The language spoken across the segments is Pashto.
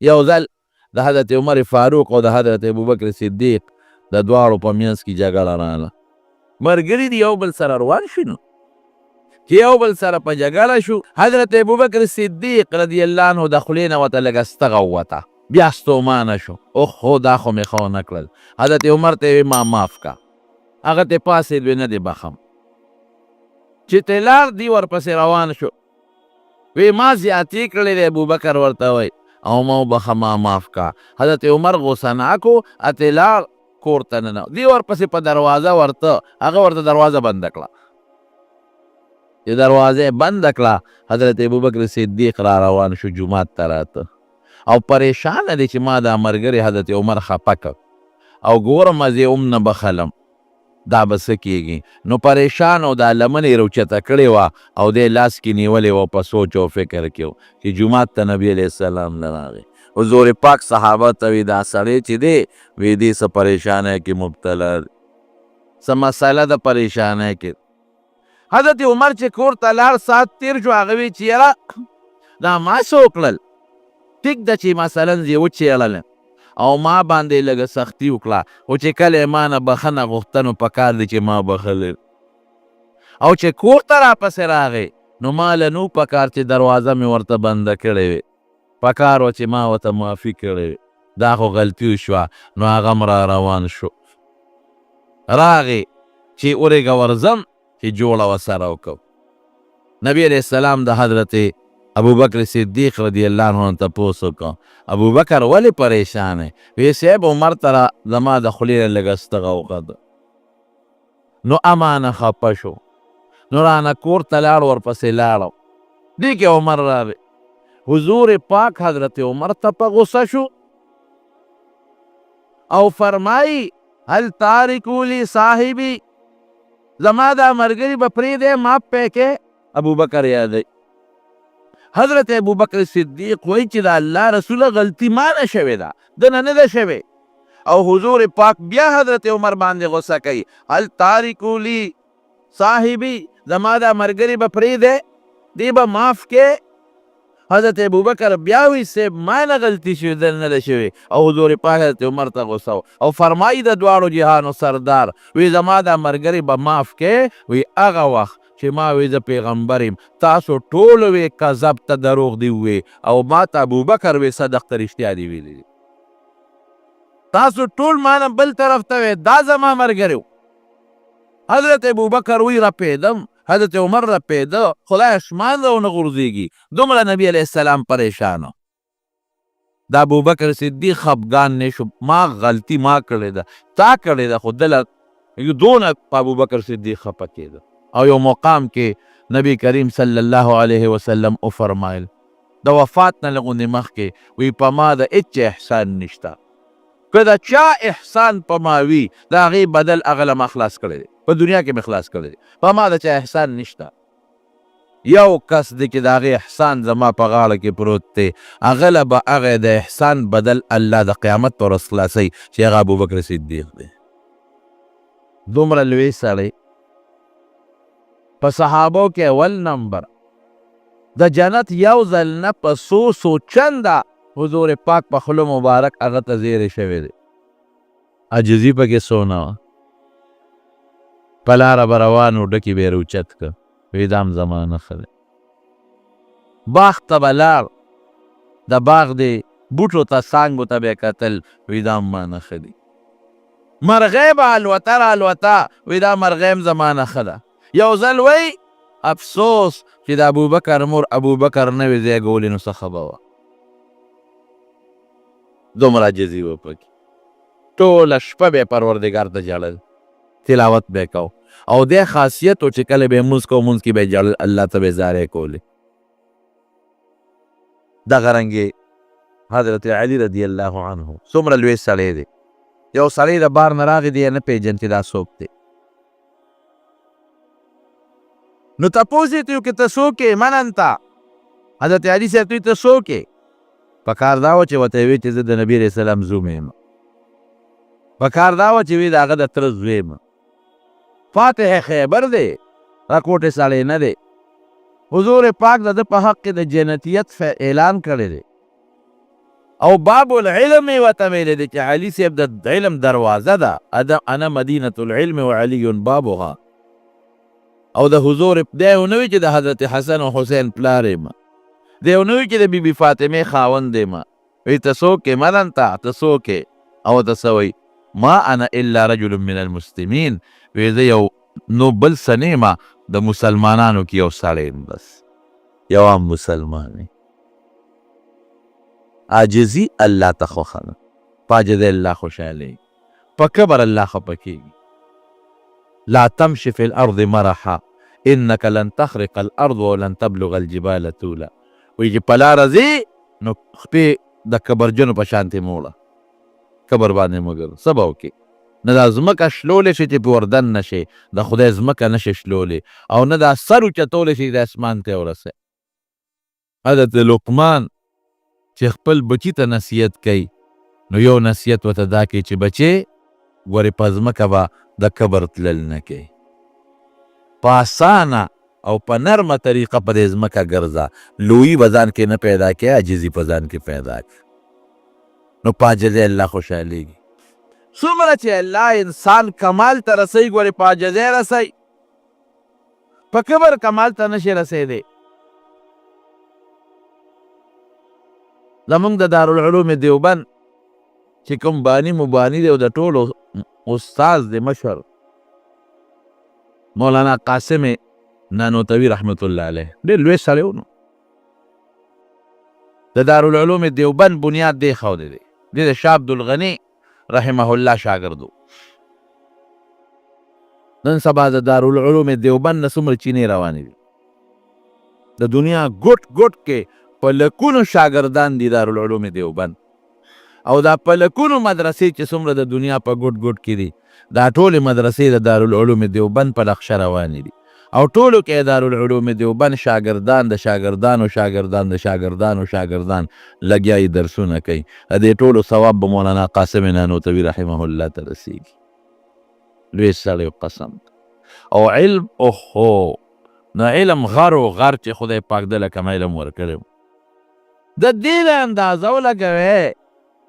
یو ځل د حضرت عمر فاروق او د حضرت ابوبکر صدیق د دواړو په منځ کې جګړه راغله. ملګري دي یو بل سره روان شي، نو چې یو بل سره په جګړه شو، حضرت ابوبکر صدیق رضی الله عنه د خولې نه ورته لږه ستغه ووته، بیا ستومانه شو، اوخ دا خو مې ښه ونه کړل. حضرت عمر ته یې ما معاف کا، هغه ته پاڅېد، وې نه دې بخښم. چې ته لاړ، دی ورپسې روان شو، وی ما زیاتې کړې دی. ابوبکر ورته وای او ما وبخښه، ما معاف کا. حضرت عمر غوسه ناک و، اتې لاړ کور ته ننه، دی ورپسې په دروازه ورته، هغه ورته دروازه بنده کړه. چې دروازه یې بنده کړه، حضرت ابوبکر صدیق را روان شو، جومات ته راته او پریشانه دی چې ما دا ملګری حضرت عمر خفه کړ او ګورم زه یې هم نه بخښلم، دا به څه کېږي؟ نو پریشان او دا لمن یې راوچته کړې وه او دی لاس کې نیولې وه، په سوچ او فکر کې و چې جومات ته نبي علیه السلام نه راغی. حضور پاک صحابه ته وی دا سړی چې دی، وی دی څه پریشانۍ کې مبتلا دی، څه مسله ده پریشانۍ کې. حضرت عمر چې کور ته لاړ، ساعت تېر شو، هغه وی چې یاره دا ما څه وکړل؟ ټیک ده چې مثلا زه یې وچېړلم او ما باندې لږه سختي وکړه، خو چې کله یې ما نه بخښنه غوښته نو پکار دي چې ما بخښلی. او چې کور ته راپسې راغی نو ما له نو پکار چې دروازه مې ورته بنده کړې وي، پکار وه چې ما ورته معافي کړې وي، دا خو غلطي وشوه. نو هغه هم را روان شو، راغی چې ورېږه ورځم چې جوړه ورسره وکړم. نبی علیه السلام د حضرت ابوبکر صدیق رضی الله عنه نه تپوس وکړ، ابوبکر ولې پریشان یې؟ وی صاحب عمر ته زما د خولې نه لږه ستغه وخته، نو امانه خپه شو، نو رانه کور ته لاړ، ورپسې لاړم. دې کې عمر راغی، حضور پاک حضرت عمر ته په غوسه شو او فرمایي هل تارکو لی صاحبي، زما دا مرګري به پرېږدی، معاف پې کې؟ ابوبکر یادوي، حضرت ابوبکر صدیق وایي چې د الله رسوله غلطي ما نه شوې ده، ده نه نه ده شوې. او حضور پاک بیا حضرت عمر باندې غوسه کوي، هل تارکو لی صاحبي، زما دا مرګري به پرېږدی، دی به معاف کې؟ حضرت ابوبکر بیا وی صاحب ما نه غلطي شوې، ده نه ده شوې. او حضور پاک حضرت عمر ته غوسه او فرمایي د دواړو جهانو سردار، وی زما دا مرګري به معاف کې؟ وی هغه وخت چې ما وی زه پیغمبر یم، تاسو ټولو وی کذب ته دروغ دی وی او ما ته ابوبکر وی صدق ته رښتیا دی ویلي. تاسو ټول ما نه بل طرف ته وی، دا زما مرګری. حضرت ابوبکر وی رپېدم، حضرت عمر رپېده، خدای اسمان راونه غورځېږي، دومره نبی علیه السلام پریشان. د ابوبکر صدیق خفګان نه شو، ما غلطي ما کړې ده، تا کړې ده، خو دله دونه په ابوبکر صدیق خفه کېده. او یو مقام کې نبی کریم صلی الله علیه وسلم وفرمایل د وفات نه لږ غوندې مخکې، وی په ما د هېچا احسان نشته، که د چا احسان په ما وي د هغې بدل هغه له ما خلاص کړی دی، په دنیا کې مې خلاص کړی دی، په ما د چا احسان نشته. یو کس دی چې د هغې احسان زما په غاړه کې پروت دی، هغه له به هغه د احسان بدل الله د قیامت پر ورځ خلاصوي چې هغه ابوبکر صدیق دی. دومره لوی سړی، په صحابو کې اول نمبر، د جنت یو ځل نه په څو څو چنده حضور پاک په خوله مبارک هغه ته زیری شوی دی. عاجزي پکې څونه وه. په لاره به روان و، ډکي به یې راوچت کړ، وی دا هم زما نښه دی. باغ ته به لاړ، د باغ دې بوټو ته څانګو ته به یې کتل، وی دا هم ما نښه دي. مرغۍ به الوته را الوته، وی دا مرغۍ هم زما نښه ده. یو ځل وی افسوس چې د ابوبکر مور ابوبکر نه وي زیږولی نو څه ښه به وه. دومره عاجزي وه پکې، ټوله شپه به یې پروردګار ته ژړل، تلاوت به یې کاوه. او دی خاصیت و چې کله به یې لمونځ کوو، لمونځ کې به یې ژړل، الله ته به یې زارۍ کولې. دغه رنګې حضرت علی رضی الله عنه څومره لوی سړی دی. یو سړی د بار نه راغی، دی یې نه پېژن چې دا څوک دی. نو تپوس یې ترې وکړ ته څوک یې؟ من انت؟ حضرت علي صاحب ته څوک یې؟ پکار دا وه چې ورته یې وی چې زه د نبي علیه السلام زوم یم، پکار دا وه چې وی د هغه د تره زوی یم. فاتح خیبر دی، راکوټې سړی نه دی. حضور پاک د ده په حق کې د جنتیت اعلان کړی دی. او باب العلم یې ورته ویلی دی چې علي صاحب د علم دروازه ده، انا مدینة العلم و علی بابها. او د حضور دی ونه وي چې د حضرت حسن او حسین پلار یم، دی ونه وي چې د بیبي فاطمې خاوند یم. وی ته څوک یې؟ من انت؟ ته څوک یې؟ او ته څه وایي؟ ما انا الا رجل من المسلمین. وی زه یو نو بل څه نه یم، د مسلمانانو کې یو سړی یم، بس یو عام مسلمان یم. عاجزي الله ته خوښه ده، په عاجزۍ الله خوشحالېږي، په کبر الله خفه کېږي. لا تمشي في الارض مرحا انك لن تخرق الارض ولن تبلغ الجبال طولا. وایي چې په لاره ځې نو خپې د کبرجنو په شانتې مه وړه، کبر باندې مه ګرځه، څه به وکړې؟ نه دا ځمکه شلولی شي چې پې وردن نه شې، د خدای ځمکه نه شې شلولی، او نه دا سر اوچتولی شي چې د اسمان ته ورسې. حضرت لقمان چې خپل بچي ته نصیحت کوي نو یو نصیحت ورته دا کوي چې بچې ګورې په ځمکه به د کبر تلل نه کوي، په اسانه او په نرمه طریقه په دې ځمکه ګرځه، لویي به ځان کې نه پیدا کوي، عاجزي په ځان کې پیدا کړه. نو په عاجزۍ الله خوشحالېږي. څومره چې الله انسان کمال ته رسوي ګورې په عاجزۍ رسوي، په کبر کمال ته نشي رسېدی. زمونږ د دارالعلوم دیوبند چې کوم بانی مبانی دی او د ټولو استاد دی مشر مولانا قاسم نانوتوي رحمت الله علیه، ډېر لوی سړی و. نو د دارالعلوم دیوبند بنیاد دی ښودی دی، دی د شاه عبدالغني رحمه الله شاګرد و. نن سبا د دارالعلوم دیوبند نه څومره چینې روانې دي، د دنیا ګوټ ګوټ کې په لکونو شاګردان دي دارالعلوم دیوبند، او دا په لکونو مدرسې چې څومره د دنیا په ګوټ ګوټ کې دي، دا ټولې مدرسې د دارالعلوم دیوبند په نقشه روانې دي، او ټولو کې دارالعلوم دیوبند شاګردان د شاګردانو شاګردان د شاګردانو شاګردان لګیا یې درسونه کوي. د دې ټولو ثواب به مولانا قاسم نانوتوي رحمه الله ته رسېږي. لوی سړی قسم او علم، اوهو نو علم غر و غر چې خدای پاک دله کوم علم ورکړی د دې له اندازه ولګوی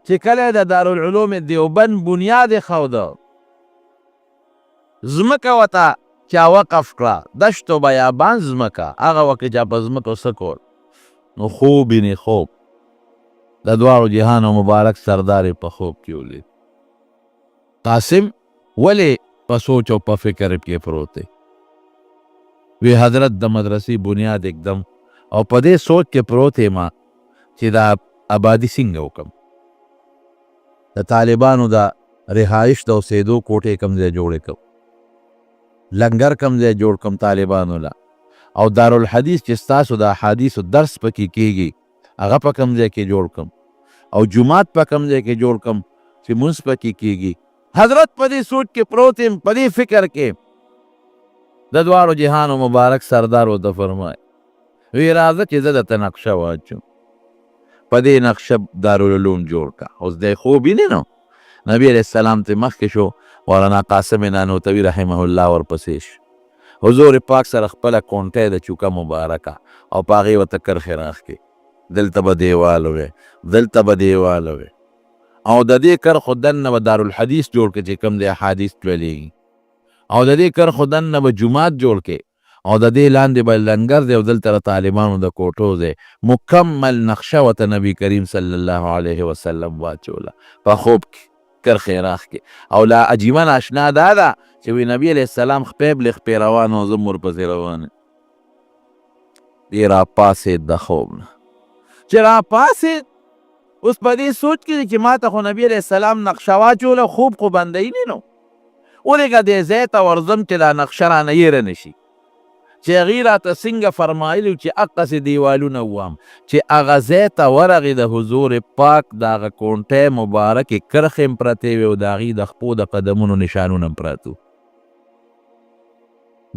چې کله د دارالعلوم دیوبند بنیاد ښوده، ځمکه ورته چا وقف کړه، دشت و بیابان ځمکه، هغه وخت کې چا په ځمکو څه کول، نو خوب یې خوب د دواړو جهانو مبارک سردار یې په خوب کې ولید. قاسم ولې په سوچ او په فکر کې پروت دی؟ وی حضرت د مدرسې بنیاد اکدم او په دې سوچ کې پروت یم چې دا آبادي څنګه وکم، د طالبانو د رهایش د اوسېدو کوټې کوم ځای جوړې کم، لنګر کوم ځای جوړ کم طالبانو له، او دارالحدیث چې ستاسو د احادیثو درس پکې کېږي هغه په کوم ځای کې جوړ کم، او جومات په کوم ځای کې جوړ کم چې مونځ پکې کېږي. حضرت په دې سوچ کې پروت یم، په دې فکر کې. د دواړو جهانو مبارک سردار ورته فرمایي، وی راځه چې زه درته نقشه واچوم، په دې نقشه دارالعلوم جوړ کا. اوس دی خوب ویني نو نبی علیه السلام ته مخکې شو، مولانا قاسم نانوتوي رحمه الله ورپسې شو. حضور پاک سره خپله کونټه د چوکه مبارکه او په هغې ورته کرښې راښکې، دلته به دیوال وی، دلته به دیوال وی، او د دې کرښو دننه به دارالحدیث جوړ کړي چې کوم دی احادیث تللېږي، او د دې کرښو دننه به جومات جوړ کړي، او د دې لاندې به لنګر دی، او دلته د طالبانو د کوټو ځای. مکمل نقشه ورته نبی کریم صلی الله علیه وسلم واچوله په خوب کې، کرښې یې راښکې. او لا عجیبه ناشنا دا ده چې وی نبی علیه السلام خپې بلې خپې روان او زه هم ورپسې روان یم. دی راپاڅېد د خوب نه، چې راپاڅېد اوس په دې سوچ کې دی چې ما ته خو نبی علیه السلام نقشه واچوله، خوب خو بندوي نه، نو ولېږه دې ځای ته ورځم چې دا نقشه رانه هېره نه شي، چې هغې راته څنګه فرمایلي چې هقسې دیوالونه ووهم. چې هغه ځای ته ورغې د حضور پاک د هغه کونټۍ مبارکې کرښې هم پرتې وې او د هغې د خپو د قدمونو نشانونه هم پراته وو.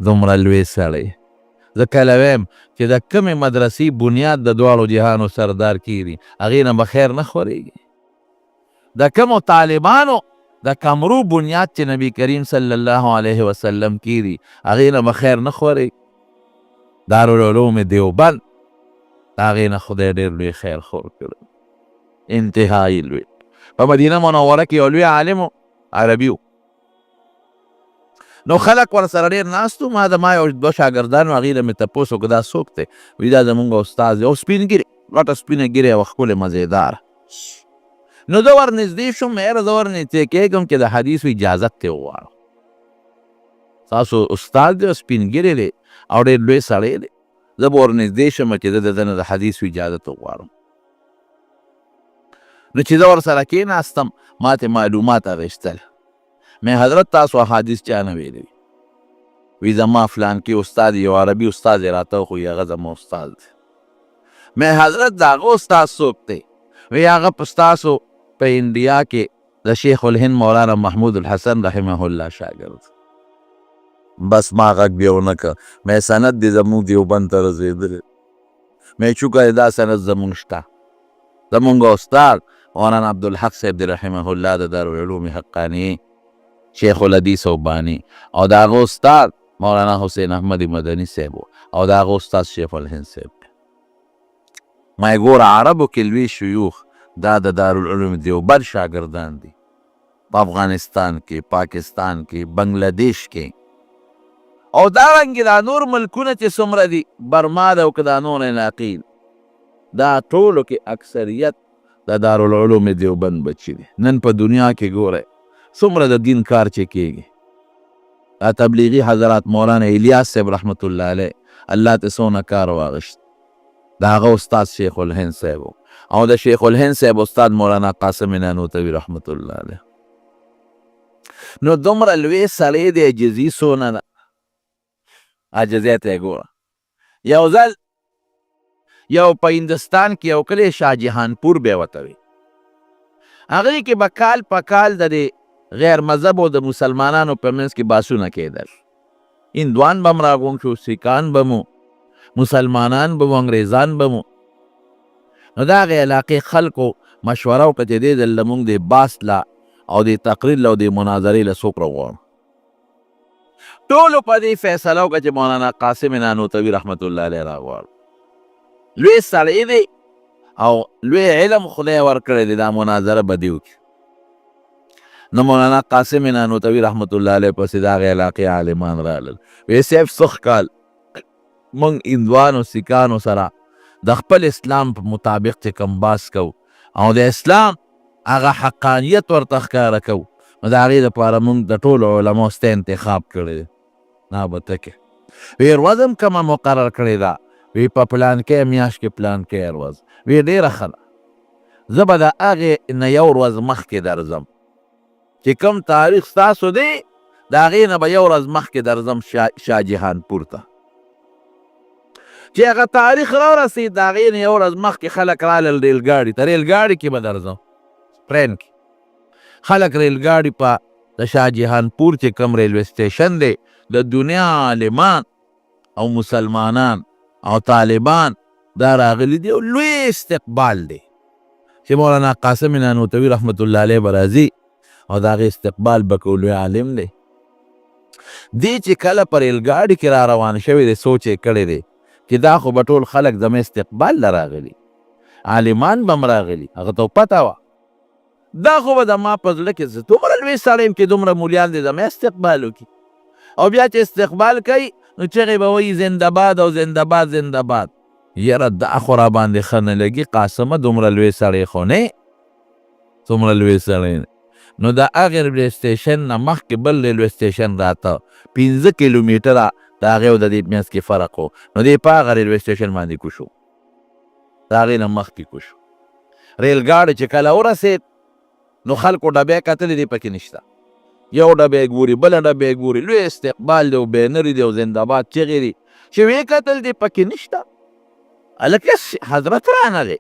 دومره لوی سړی، زه کله وایم چې د کومې مدرسې بنیاد د دواړو جهانو سردار کېږي هغې نه به خیر نه خورېږي. د کومو طالبانو د کمرو بنیاد چې نبی کریم صلی الله علیه وسلم کېږي هغې نه به خیر نه خورېږي. دارالعلوم دیوبند د هغې نه خدای ډېر لوی خیر خور کړی. انتهایی لوی. په مدینه منوره کې یو لوی عالم عربي، نو خلک ورسره ډېر ناست وو. ما د ما یو دوه شاګردان وو، هغې له مې تپوس وکړ دا څوک دی؟ وایي دا زمونږ استاد دی، او سپین ږیری، غټه سپینه ږیره یوه ښکلې مزېداره. نو زه ورنږدې شوم، یاره زه ورنږدې کېږم چې د حدیثو اجازت ترې وغواړم. ستاسو استاد دی او سپین ږیری دی او ډېر لوی سړی دی، زه به ورنږدې شم چې زه د ده نه د حدیثو اجازت وغواړم. نو چې زه ورسره کېناستم، ما ته معلومات اخیستل. مې حضرت تاسو احادیث چا نه ویلي؟ وی زما فلانکي استاد، یو عربي استاد یې راته وښویي، هغه زما استاد دی. مې حضرت د هغه استاد څوک دی؟ وی هغه په ستاسو په انډیا کې د شیخ الهند مولانا محمود الحسن رحمه الله شاګرد. بس ما غږ بیا ونه کړ. مې سند دې زموږ دیوبند ته رسېدلی. مې شکر دا سند زموږ شته، زموږ استاد مولانا عبدالحق صاحب دی رحمه الله د دارالعلوم حقانیې شیخ الحدیث او بانی، او د هغه استاد مولانا حسین احمد مدني صاحب، او د هغه استاد شیخ الهند صاحب دی. ما یې ګوره عربو کې لوی شیوخ دا د دارالعلوم دیوبند شاګردان دي، په افغانستان کې، پاکستان کې، بنګلادیش کې، او دارنګې دا نور ملکونه چې څومره دي، برما ده او که دا نور علاقې، دا ټولو کې اکثریت د دارالعلوم دیوبند بچي دي. نن په دنیا کې ګورئ څومره د دین کار چې کېږي. دا تبلیغي حضرات مولانا الیاس صاحب رحمت الله علیه، الله ته څونه کار واغشت، د هغه استاد شیخ الهند صاحب، او د شیخ الهند صاحب استاد مولانا قاسم نانوتوي رحمت الله علیه. نو دومره لوی سړی دی، عاجزي څونه ده، عاجزۍ ته یې ګوره. یو ځل یو په هندوستان کې یو کلی شاهجهانپور به ورته وي، هغې کې به کال په کال د دې غیر مذهب او د مسلمانانو په منځ کې باسونه کېدل. هندوان به هم راغونډ شو، سیکان به مو، مسلمانان به مو، انګریزان به مو. نو د هغې علاقې خلکو مشوره وکړه چې دې ځل له موږ دې باس له او دې تقریر له او دې مناظرې له څوک راوغواړو. ټولو په دې فیصله وکړه چې مولانا قاسم نانوتوي رحمت الله علیه راغواړو. لوی سړی دی او لوی علم خدای ورکړی دی، دا مناظره به دې وکړي. نو مولانا قاسم نانوتوي رحمت الله علیه پسې د هغې علاقې عالمان رالل، وی صاحب سخ کال موږ هندوانو سیکانو سره د خپل اسلام په مطابق چې کوم باس کوو او د اسلام هغه حقانیت ورته ښکاره کوو، نو د هغې دپاره موږ د ټولو علماو ستا انتخاب کړی دی. دا به ته کې وی ورځ هم کومه مقرر کړې ده؟ وی په پلانکې میاشت کې پلانکې ورځ. وی ډېره ښه ده، زه به د هغې نه یو ورځ مخکې درځم، چې کوم تاریخ ستاسو دی د هغې نه به یو ورځ مخکې درځم شاهجهانپور ته. چې هغه تاریخ راورسېد، د هغې نه یو ورځ مخکې خلک رالل ریلګاډي ته، ریلګاډي کې به درځم، ټرین کې خلک ریلګاډي په د شاهجهانپور چې کوم ریلوی سټیشن دی، د دنیا عالمان او مسلمانان او طالبان دا راغلي دي، او لوی استقبال دی چې مولانا قاسم نانوتوي رحمت الله علیه به راځي او د هغې استقبال به کوو، لوی عالم دی. دی چې کله په ریلګاډي کې را روان شوی دی، سوچ یې کړی دی چې دا خو به ټول خلک زما استقبال له راغلي، عالمان به هم راغلي، هغه ته پته وه، دا خو به زما په زړه کې زه دومره لوی سړی یم چې دومره مولیان دې زما استقبال وکړي، او بیا چې استقبال کوي نو چغې به وایي زنده باد او زنده باد زنده باد. یاره دا خو را باندې ښه نه لګي قاسمه، دومره لوی سړی خو نه، څومره لوی سړی نه. نو د هغې ریلوی سټیشن نه مخکې بل ریلوی سټیشن راته 5 کیلومیټره د هغې او د دې منځ کې فرق و، نو دی په هغه ریلوی سټیشن باندې کوشو، د هغې نه مخکې کوشو. ریل ګاډی چې کله ورسېد نو خلکو ډبې کتلې دی پکې نشته، یو ډبې ګوري بله ډبې ګوري، لوی استقبال دی او بینرې دی او زنده باد چغې دي، چې ویې کتل دی پکې نشته. هلکه حضرت رانغی،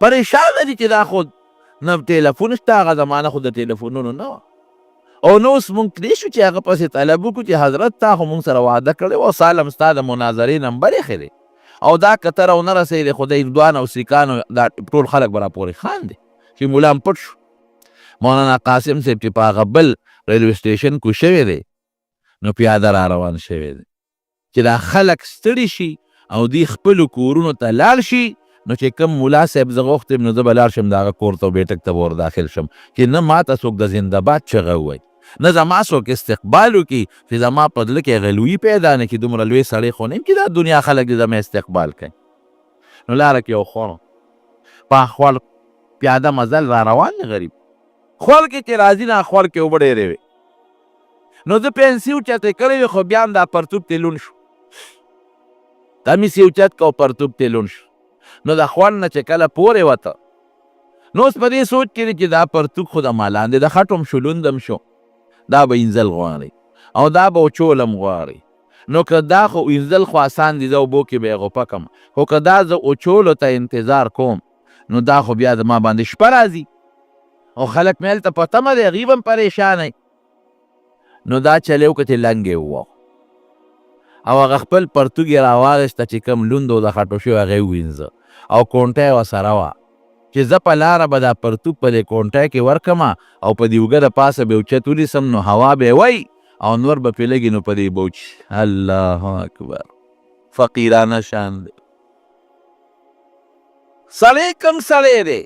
پریشانه دي چې دا خو نه ټیلیفون شته، هغه زمانه خو د ټیلیفونونو نه وه، او نو اوس مونږ تللی شو چې هغه پسې طلب وکړو چې حضرت تا خو مونږ سره وعده کړې وه او سالم ستا د مناظرې نمبر ایښی دی، او دا که ته راونه رسېدې خو د هندوانو او سیکانو دا ټول خلک به راپورې خاندي چې ملا هم پټ شو. مولانا قاسم صاحب چې په هغه بل ریلوی سټیشن کو شوی دی نو پیاده را روان شوی دی چې دا خلک ستړي شي او دوی خپلو کورونو ته لاړ شي، نو چې کوم ملا صاحب زه غوښتم نو زه به لاړ شم د هغه کور ته او بیټک ته به ور داخل شم چې نه ما ته څوک د زنده باد چغه ووایي، نه زما څوک استقبال وکړي، چې زما په زړه کې هغه لویي پیدا نه کړي. دومره لوی سړی خو نه یم چې دا دنیا خلک دې زما استقبال کوي. نو لاره کې یو خوړ، په خوړ پیاده مزل را روان دی غریب. خوړ کې چې راځي نه خوړ کې اوبه ډېرې وې، نو زه پنسي اوچتې کړې وې، خو بیا هم دا پرتوګ ترې لوند شو. کمیس یې اوچت کړ او پرتوګ ترې لوند شو. نو د خوړ نه چې کله پورې وته، نو اوس په دې سوچ کې دی چې دا پرتوګ خو د ما لاندې د خټو هم شو، لوند هم شو، دا به اینځل غواړي او دا به اوچول هم غواړي. نو که دا خو اینځل خو اسان دي، زه اوبو کې به یې غوپه کړم، خو که دا زه اوچولو ته انتظار کوم نو دا خو بیا زما باندې شپه راځي او خلک مې هلته په تمه دی، هغوی به هم پریشانه. نو دا چل یې وکړ چې لنګ یې ووهو او هغه خپل پرتوګ یې راواخیسته چې کوم لوند او د خټو شوی هغه یې ووینځه او کونټه یې ورسره وه چې زه په لاره به دا پرتوګ په دې کونټه کې ورکړم او په دې اوږه د پاسه به یې اوچت ونیسم، نو هوا به یې وایي او نور به پرې لګي، نو په دې به وچ. الله اکبر، فقیرانه شان دی. سړی کوم سړی دی؟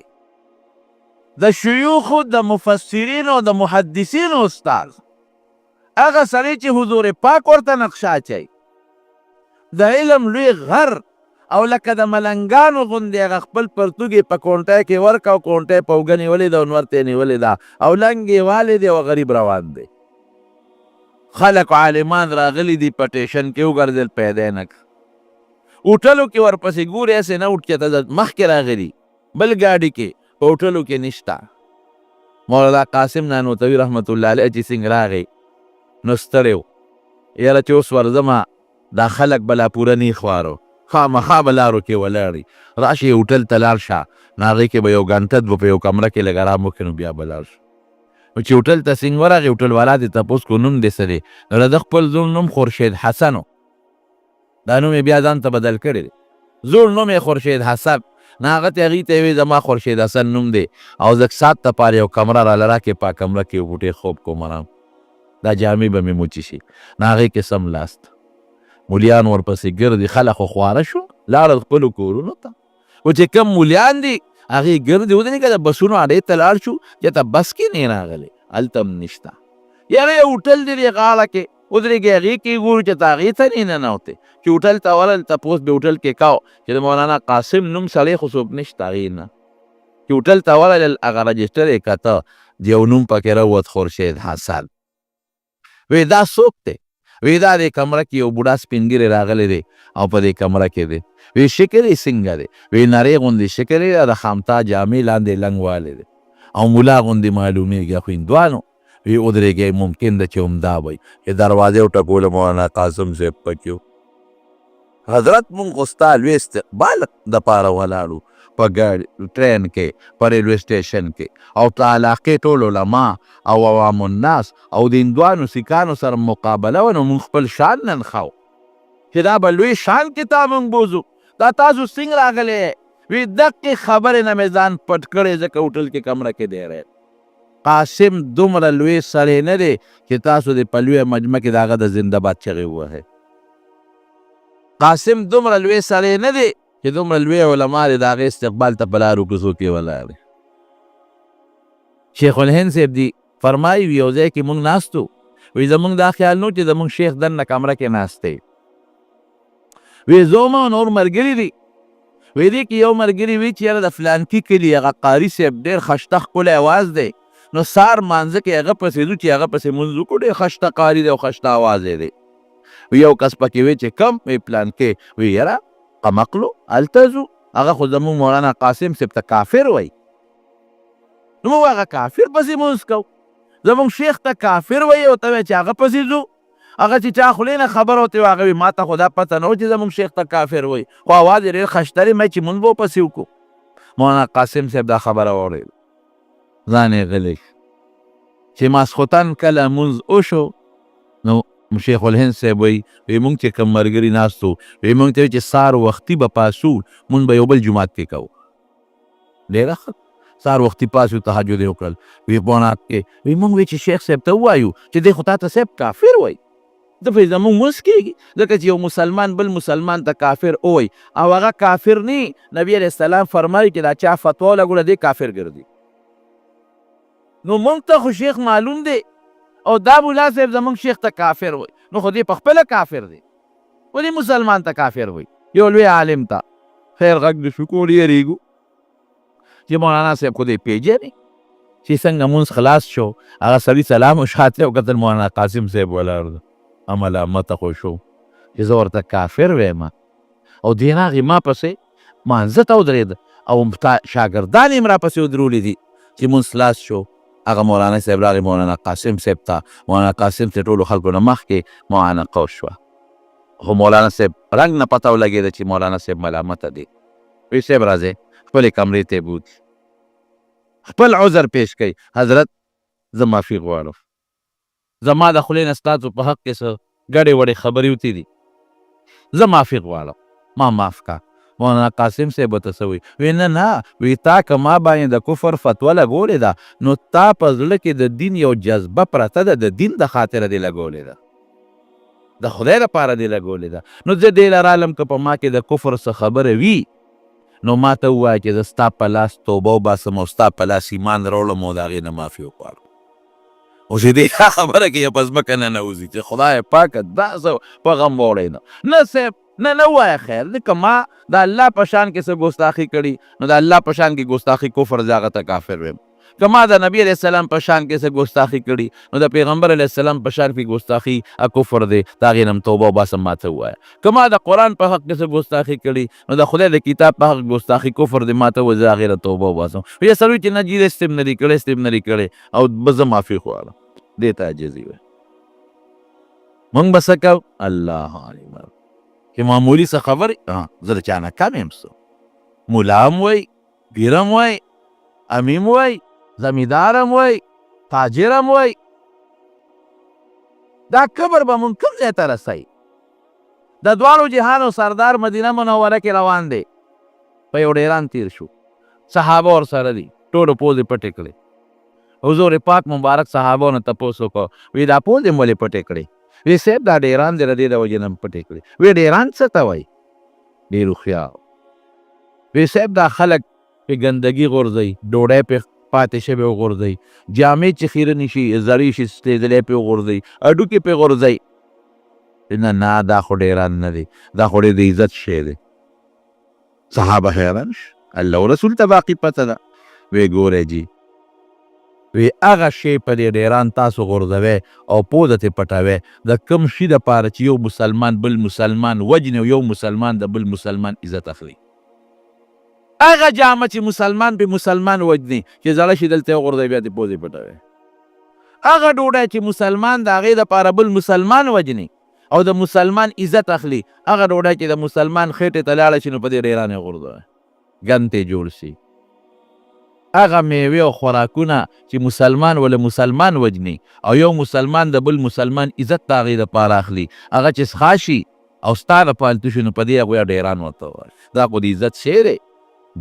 د شیوخو، د مفسرینو او د محدثینو استاد، هغه سړی چې حضور پاک ورته نقشه اچوي، د علم لوی غر او لکه د ملنګانو غوندې هغه خپل پرتوګ یې په کونټه کې ورکړ او کونټه یې په اوږه نیولې ده او نور ته یې نیولې ده او لنګ یې والی دی او غریب روان دی. خلک عالمان راغلي دي، په ټیشن کې وګرځېدل، پیدا یې نه کړ. هوټلو کې ورپسې ګوري، هسې نه وټ چې ته مخکې راغلي بل ګاډي کې، په هوټلو کې نشته. مولانا قاسم نانوتوي رحمت الله علیه چې څنګه راغی نو ستړی و، یاره چې اوس ورځمه دا خلک به لا پوره نه خوارو، خامخا به لارو کې ولاړي، راشي هوټل ته لاړ شه، نو هغې کې به یو ګنټه دوه په یو کمره کې لږ ارام وکړي، نو بیا به لاړ شو. نو چې هوټل ته څنګه ورغی، هوټل والا دې تپوس کو نوم دې څه دی؟ نو د ده خپل زوړ نوم خورشید حسن و، دا نوم یې بیا ځان ته بدل کړی دی، زوړ نوم یې خورشید حسن. نه هغه ته هغوی ته یې وی زما خورشید حسن نوم دی او زه ساعت دپاره یو کمره راله راکړې، په کمره کې یو بوټی خوب کوم ارام، دا جامې به مې موچې شي. نه هغې کې سم لاست مولیان ورپسې ګرځي، خلک خو خواره شو لاړل خپلو کورونو ته، خو چې کوم مولیان دي هغې ګرځي. ودرېږه، د بسونو اډې ته لاړ شو، چېرته بس کې نه راغلی، هلته هم نشته. یاره یو هوټل دی دې غاړه کې، ودرېږي هغې کې ګورو چې ته هغې ته نه ننوتې. چې هوټل ته ورغلل، تپوس به هوټل کې کاو چې د مولانا قاسم نوم سړی خو څوک نشته؟ هغې نه. چې هوټل ته ورغلل، هغه رجسټر یې کته، د یو نوم پکې راووت، خورشید حسن. وی دا څوک دی؟ وی دا دې کمره کې یو بوډا سپین ږیری راغلی دی او په دې کمره کې دی. وی شکل یې څنګه دی؟ وی نری غوندې شکل یې، د خامتا جامې لاندې لنګ والی دی او ملا غوندې معلومیږي، خو هندوانو. وی ودرېږئ، ممکن ده چې همدا وي. چې دروازې وټکوله، مولانا قاسم صاحب پکې و. حضرت مونږ خو ستا لوی استقبال دپاره ولاړو په ګاډي ټرین کې، په ریلوی سټیشن کې، او د علاقې ټول علما او عوام الناس او د هندوانو سیکانو سره مقابله وه، نو مونږ خپل شان نن ښاو چې دا به لوی شان کې تا مونږ بوځو، دا تاسو څنګه راغلی؟ وی دقې خبرې نه مې ځان پټ کړی، ځکه هوټل کې کمره کې دی. قاسم دومره لوی سړی نه دی چې تاسو دې په لویه مجمع کې د هغه د زنده باد چغې ووهئ. قاسم دومره لوی سړی نه دی چې دومره لوی علما دې د هغې استقبال ته په لارو کوڅو کې ولاړ. شیخ الهند صاحب دی فرمایي، یو ځای کې مونږ ناستو، وی زمونږ دا خیال نو چې زمونږ شیخ دننه کمره کې ناست دی. وی زه او نور ملګري دي. وی دې کې یو ملګري وی چې یاره د فلانکي کلي هغه قاري صاحب ډېر خشته ښکلی اواز دی، نو سار مانځه کې هغه پسې ځو چې هغه پسې مونځ وکړو، ډېر خشته قاري دی او خشته اواز یې دی. یو کس پکې وی چې کم؟ وی پلانکې. وی یاره قمقلو هلته ځو، هغه خو زموږ مولانا قاسم صاحب ته کافر وایي، نو موږ هغه کافر پسې مونځ کوو؟ زموږ شیخ ته کافر وایي او ته وایې چې هغه پسې ځو؟ هغه چې چا خولې نه خبره وتې وه، هغه وي ما ته خو دا پته نه و چې زموږ شیخ ته کافر وایي، خو اواز یې ډېر خشته دی، مې چې مونږ به ورپسې وکړو. مولانا قاسم صاحب دا خبره واورېده، ځان یې غلی. چې ماسخوتن کله مونځ وشو، نو شیخ الهند صاحب وایي، وی مونږ چې کوم ملګري ناست وو، وی مونږ ته وی چې سهار وختي به پاڅو، مونږ به یو بل جومات کې کوو. ډېره ښه، سهار وختي پاڅو، تهجد یې وکړل. وی پوڼات کې وی مونږ وی چې شیخ صاحب ته ووایو چې دی خو تا ته صاحب کافر وایي، ته خو زموږ مونځ کېږي، ځکه چې یو مسلمان بل مسلمان ته کافر ووایي او هغه کافر نه، نبي علیه السلام فرمایي چې دا چا فتوا ولګوله دی کافر ګرځي. نو مونږ ته خو شیخ معلوم دی او دا ملا صاحب زموږ شیخ ته کافر وایي، نو خو دی په خپله کافر دی، ولې مسلمان ته کافر وایي؟ یو لوی عالم ته خیر غږ دې شو کول، یېرېږو چې مولانا صاحب خو دې پېژني. چې څنګه مونځ خلاص شو، هغه سړي سلام وشاته وکتل، مولانا قاسم صاحب ولاړ دی. ملامته خو شو چې زه ورته کافر وایم او دی راغی ما پسې مانځه ته ودرېد او شاګردان یې هم راپسې ودرولي دي. چې مونځ خلاص شو، هغه مولانا صاحب راغی مولانا قاسم صاحب ته، مولانا قاسم صاحب ټولو خلکو نه مخکې معانقه وشوه، خو مولانا صاحب رنګ نه پته ولګېده چې مولانا صاحب ملامته دی. وی صاحب راځئ، خپلې کمرې ته یې بوتلي، خپل عذر پیش کوي، حضرت زه معافي غواړم، زما د خولې نه ستاسو په حق کې څه ګډې وډې خبرې وتې دي، زه معافي غواړم، ما معاف کا. مولانا قاسم صاحب ورته څه وایي؟ وی نه نه، وی تا که ما باندې د کفر فتوا لګولې ده نو تا په زړه کې د دین یو جذبه پرته ده، د دین د خاطره دې لګولې ده، د خدای لپاره دې لګولې ده، نو زه دې له رالم که په ما کې د کفر څه خبره وي نو ما ته ووایه چې زه ستا په لاس توبه وباسم او ستا په لاس ایمان راوړم او د هغې نه معافي وغواړم. اوس یې دې دا خبره کې په ځمکه ننوځي چې خدای پاکه دا څه په غم وړی نه نه صاحب نه نه ووایه، خیر دی، که ما د الله په شان کې څه ګستاخي کړي نو د الله په شان کې ګستاخي کفر دی، هغه ته کافر ویم. که ما د نبی علیه السلام په شان کې څه ګستاخي کړي نو د پیغمبر علیه السلام په شان کې ګستاخي کفر دی، د هغې نه هم توبه وباسم، ما ته ووایه. که ما د قرآن په حق کې څه ګستاخي کړي نو د خدای د کتاب په حق ګستاخي کفر دی، ما ته ووایه، زه هغې نه توبه وباسم. یو سړی چې نه جي هېڅ هم نه دي کړی، هېڅ هم نه دي کړی او بس زه معافي غواړم، دې ته عاجزي وایي. مونږ به څه کوو؟ الله عالم چې معمولي څه خبرې، زه د چا نه کم یم، څه ملا هم وایي، پیر هم وایي، امیم وایي، زمیندار هم وایي، تاجر هم وایي. دا کبر به مونږ کوم ځای ته رسوي؟ د دواړو جهانو سردار مدینه منوره کې روان دی، په یو ډیران تیر شو، صحابه ورسره دي، ټولو پوزې پټې کړې. حضور پاک مبارک صحابو نه تپوس وکړ، وی دا پوزې مو ولې پټې کړې؟ وی صاحب دا ډیران دی، د دې د وجې نه پټې کړې. وی ډیران څه ته وایي؟ ډېر هوښیار. وی صاحب دا خلک پې ګندګي غورځوي، ډوډۍ پې پاتې شوې وغورځوي، جامې چې خیرنې شي، زړې شي، سلېدلې پې وغورځوي، هډوکي پې غورځوي. نه نه، دا خو ډیران نه دی، دا خو ډېر د عزت شی دی. صحابه حیران شو، الله او رسول ته باقي پته ده. وی ګورئ جي، وی هغه شی په دې ډیران تاسو غورځوي او پوزه ترې پټوي، د کوم شي دپاره چې یو مسلمان بل مسلمان وژني او یو مسلمان د بل مسلمان عزت اخلي. هغه جامه چې مسلمان پې مسلمان وژني چې زړه شي دلته یې وغورځوي، بیا ترې پوزې پټوي. هغه ډوډۍ چې مسلمان د هغې دپاره بل مسلمان وژني او د مسلمان عزت اخلي، هغه ډوډۍ چې د مسلمان خېټې ته لاړه شي نو په دې ډېران یې غورځوي، ګند ترې جوړ شي. هغه میوې او خوراکونه چې مسلمان وله مسلمان وژني او یو مسلمان د بل مسلمان عزت د هغې دپاره اخلي، هغه چې څښا شي او ستا نه فالتو شي نو په دې هغوی ډېران ورته وایي، دا خو د عزت شی دی.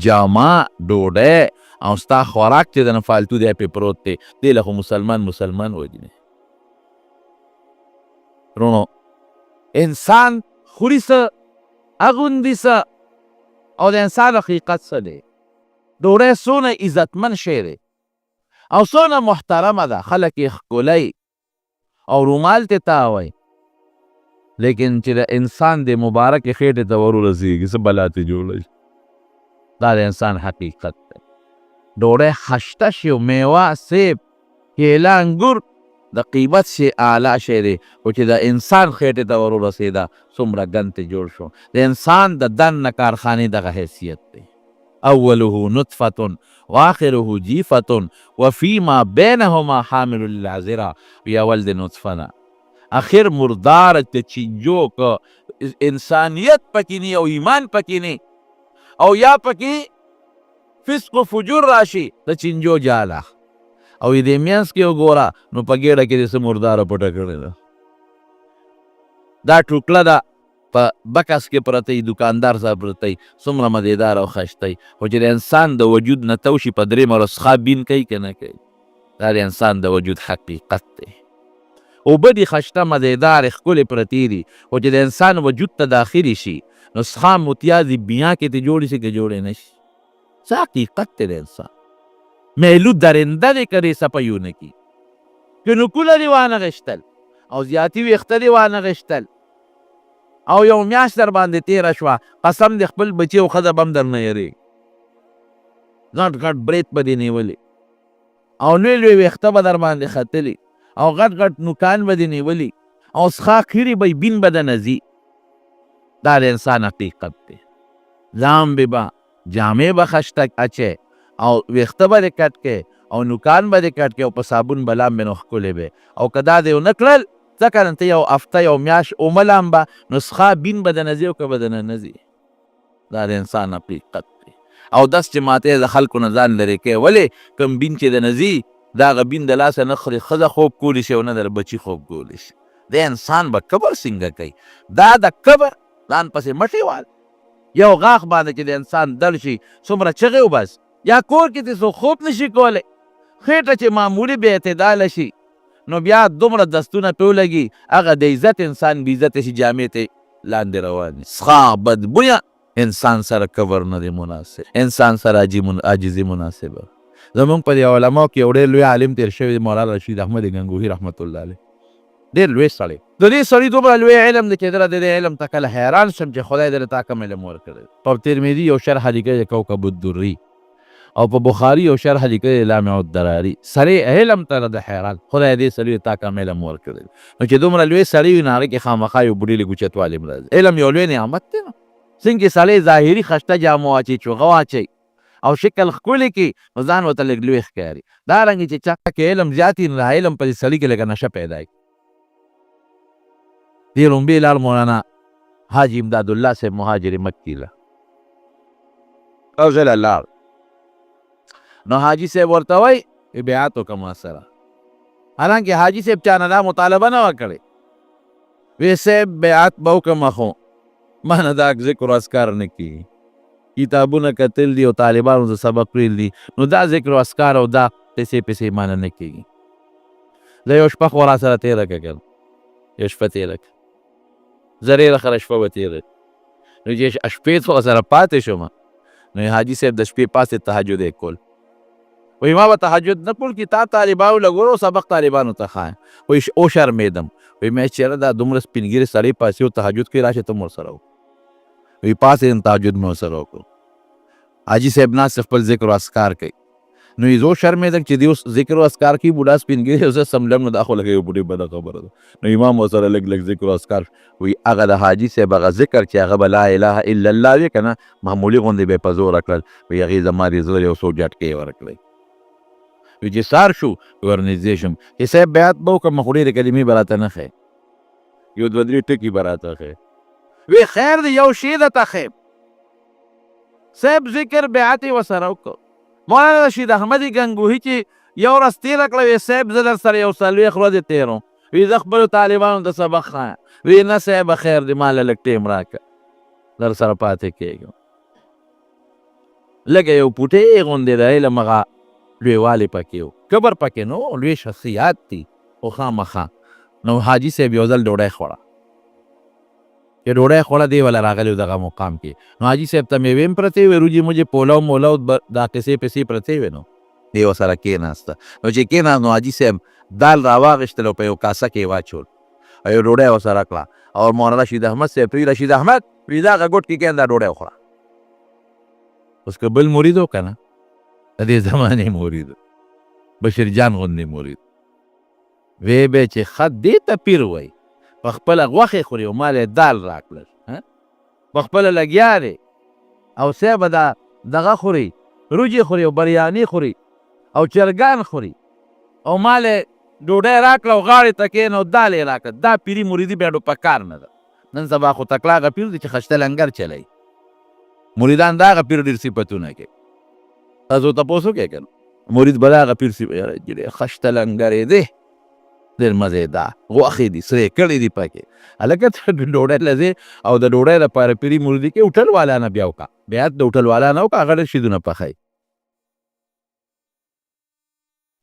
جامه، ډوډۍ او ستا خوراک چې د نه فالتو دی پې پروت دی، دې له خو مسلمان مسلمان وژني. وروڼو، انسان خوري څه، اغوندي څه او د انسان حقیقت څه دی؟ ډوډۍ څونه عزتمن شی دی او څونه محترمه ده، خلک یې ښکلوي او رومال ته تاوي، لیکن چې د انسان د مبارکې خېټې ته ور ورسېږي څه بلا ترې جوړه شي. دا د انسان حقیقت دی. ډوډۍ خشته شي او میوه، سیب، کیله، انګور د قیمت شی اعلی شی دی، خو چې د انسان خېټې ته ور ورسېده څومره ګند ترې جوړ شو. د انسان د دننه کارخانې دغه حیثیت دی. اوله نطفة واخره جیفة وفیما بینهما حامل للعذرة، وی اول د نطفه نه اخر مردار د چینجو، که انسانیت پکې نه او ایمان پکې نه او یا پکې فسق و فجور راشي، د چینجو جاله او دې مینځ کې وګوره نو په ګېډه کې دې څه مرداره پټه کړې ده. دا ټوکله ده په بکس کې پرته وي، دکاندار سره پرته وي، څومره مزېدار او ښایسته وي، خو چې د انسان د وجود نه تو شي په درېیمه ورځ څښا بین کوي که نه کوي؟ دا د انسان د وجود حقیقت دی. اوبه دي خشته مزېدارې ښکلې پرتې دي، خو چې د انسان وجود ته داخلې شي نو څښا متیازې بیاکې ترې جوړې شي که جوړې نه شي. څه حقیقت دی د انسان؟ میلو درنده دی که دې سپیو نه کي، که نوکونه دې وانه غشتل او زیاتي ویښته دې وانه غشتل او یو میاشت در باندې تېره شوه، قسم دې خپل بچي او ښځه به هم درنه یریږي. غټ غټ برېت به دې نیولي او لوی لوی ویښته به در باندې ختلي او غټ غټ نوکان به دې نیولي او څښا خیرې به بین به درنه ځي. دا د انسان حقیقت دی. لامبې به، جامې به خشته اچې او ویښته به دې کټ کې او نوکان به دې کټ کې او په صابون به لامبې نو ښکلې به. او که دا دې ونه کړل، ځکه نو ته یو هفته یو میاشت ومه لامبه نو څښا بین به درنه ځي او که به درنه نه ځي. دا د انسان حقیقت دی. او دس چې ماته د خلکو نه ځان لرې کوي، ولې کوم بین چې درنه ځي د هغه بین د لاسه نه ښځه خوب کولی شي او نه د بچي خوب کولی شي. دی انسان به کبر څنګه کوي؟ دا د کبر ځان پسې مټې وال. یو غاښ باندې چې د انسان دړ شي څومره چغې وباسي، یا کور کې چې څوک خوب نشي کولی، خېټه چې معمولي بې اعتداله شي نو بیا دومره دستونه پرې ولګي، هغه د عزت انسان بې عزته شي، جامې ترې لاندې روانې. څښا بدبویه انسان سره کبر نه دی مناسب، انسان سره عاجزي مناسبه. زمونږ په دې علماو کې یو ډېر لوی عالم تېر شوی دی، مولانا رشید احمد ګنګوهي رحمت الله علیه، ډېر لوی سړی. د دې سړي دومره لوی علم دی چې زه د دې علم ته کله حیران شم چې خدای دې تا کوم علم ورکړی. په ترمذي یو شرح لیکلی دی کوکب الدري، او په بخاري یو شرح لیکلی دی لامع الدراري. سړی علم ته د حیران، خدای دې سړي تا کوم علم ورکړی. نو چې دومره لوی سړی وي نو هغه کې خامخا یو بوډۍ لږ اوچتوالی هم راځي. علم یو لوی نعمت دی. نو څنګه چې سړی ظاهري خشته جامو واچوي، چوغه واچوي او شکل ښکلی کړي نو ځان ورته لږ لوی ښکاري. دا رنګ چې چا کې علم زیات وي نو دا علم په دې سړي کې لږه نشه پیدا کړي. دې ړومبی لاړ مولانا حاجي امداد الله صاحب مهاجر مکي له او ځله لاړ، نو حاجي صاحب ورته وایي بیعت وکړه ما سره. حالانکه حاجي صاحب چا نه دا مطالبه نه وه کړې، وی صاحب بیعت به وکړم خو ما نه دا ذکر او اذکار نه کېږي، کتابونه کتل دي او طالبانو ته سبق ویل دي، نو دا ذکر او اذکار او دا قصې پسې ما نه نه کېږي. زه یو شپه خو را سره تېره کړه که نه، یو شپه تېره کړه، زه ډېره ښه شپه به تېره. نو چې شپې څو سره پاتې شوم نو حاجي صاحب د شپې پاڅېد تهجد یې کول. وایي ما به تهجد نه کول، کتاب طالبانو له ګورو سبق طالبانو ته ښایم. وایي وشرمېدم، وایي مې چېرې دا دومره سپین ږیری سړی پاڅي او تهجد کوي، راشه ته هم ورسره وکړه. وایي پاڅېدم تهجد مې ورسره وکړو. حاجي صاحب ناست خپل ذکر او اذکار کوي، نو یې زه وشرمېدم چې دی اوس ذکر او اذکار کوي، بوډا سپین ږیری زه څملم، نو دا خو لکه یو بوډۍ بده خبره ده. نو امام ورسره لږ لږ ذکر او اذکار. وایي هغه د حاجي صاحب هغه ذکر چې هغه به لا اله الا الله وي که نه، معمولي غوندې به یې په زوره کړل. وایي هغې زما دې زړه یو څو جټکې ورکړې. وایي چې سهار شو ورنږدې شوم چې صاحب بیعت به وکړم، خو ډېرې کلمې به راته نه ښیې، یو دوه درې ټکي به راته ښیې. وی خیر دی یو شی درته ښیم صاحب، ذکر بیعت یې ورسره وکړو. مولانا رشید احمد ګنګوهي چې یو ورځ تېره کړه، وی صاحب زه در سره یو 40 ورځې تېروم، وی زه خپلو طالبانو ته سبق ښایم. وی نه صاحب خیر دی، ما له لږ ټایم راکړه در سره پاتې کېږم. لږه یو پوټې غوندې د علم هغه لویوالی پکې و، کبر پکې نه و، لوی شخصیات دي خو خامخا. نو حاجي صاحب یو ځل ډوډۍ خوړه، چې ډوډۍ خوړه دی وله راغلی و دغه مقام کې. نو حاجي صاحب ته مېوې هم پرتې وې، روجې موجې پولو مولو دا قصې پسې پرتې وې. نو دی ورسره کېناسته. نو چې کېناست نو حاجي صاحب دال راواغېستل او په یو کاسه کې یې واچول او یو ډوډۍ ورسره کړه. او مولانا رشید احمد صاحب ته ویل، رشید احمد وی دا هغه ګوټ کې کېنه دا ډوډۍ وخوره. اوس که بل مرید و که نه، د دې زمانې مرید بشیر جان غوندې مرید وی به چې ښه دې ته پیر وایي، په خپله غوښې خوري او مال یې دال راکړل، په خپله لګیا دی او صاحب دا دغه خوري، روجې خوري او بریاني خوري او چرګان خوري او مال یې ډوډۍ راکړه او غاړې ته کښېنه او دال یې راکړه. دا پیري مریدي بیا په کار نه ده. نن سبا خو تکړه هغه پیر دی چې خشته لنګر چلوي، مریدان د هغه پیر ډېر صفتونه کوي. تاسو تپوس وکړئ که نه، مرید به د هغه پیر صفت، یاره چې ډېر خشته لنګر یې دی، ډېر مزېدار غوښې دي، سرې کړې دي پکې. هلکه ته ډوډۍ له ځې او د ډوډۍ لپاره پیري مریدي کوي، هوټل والا نه بیا وکړه، بیا د هوټل والا نه وکړه، هغه ډېر شیدونه پخوي،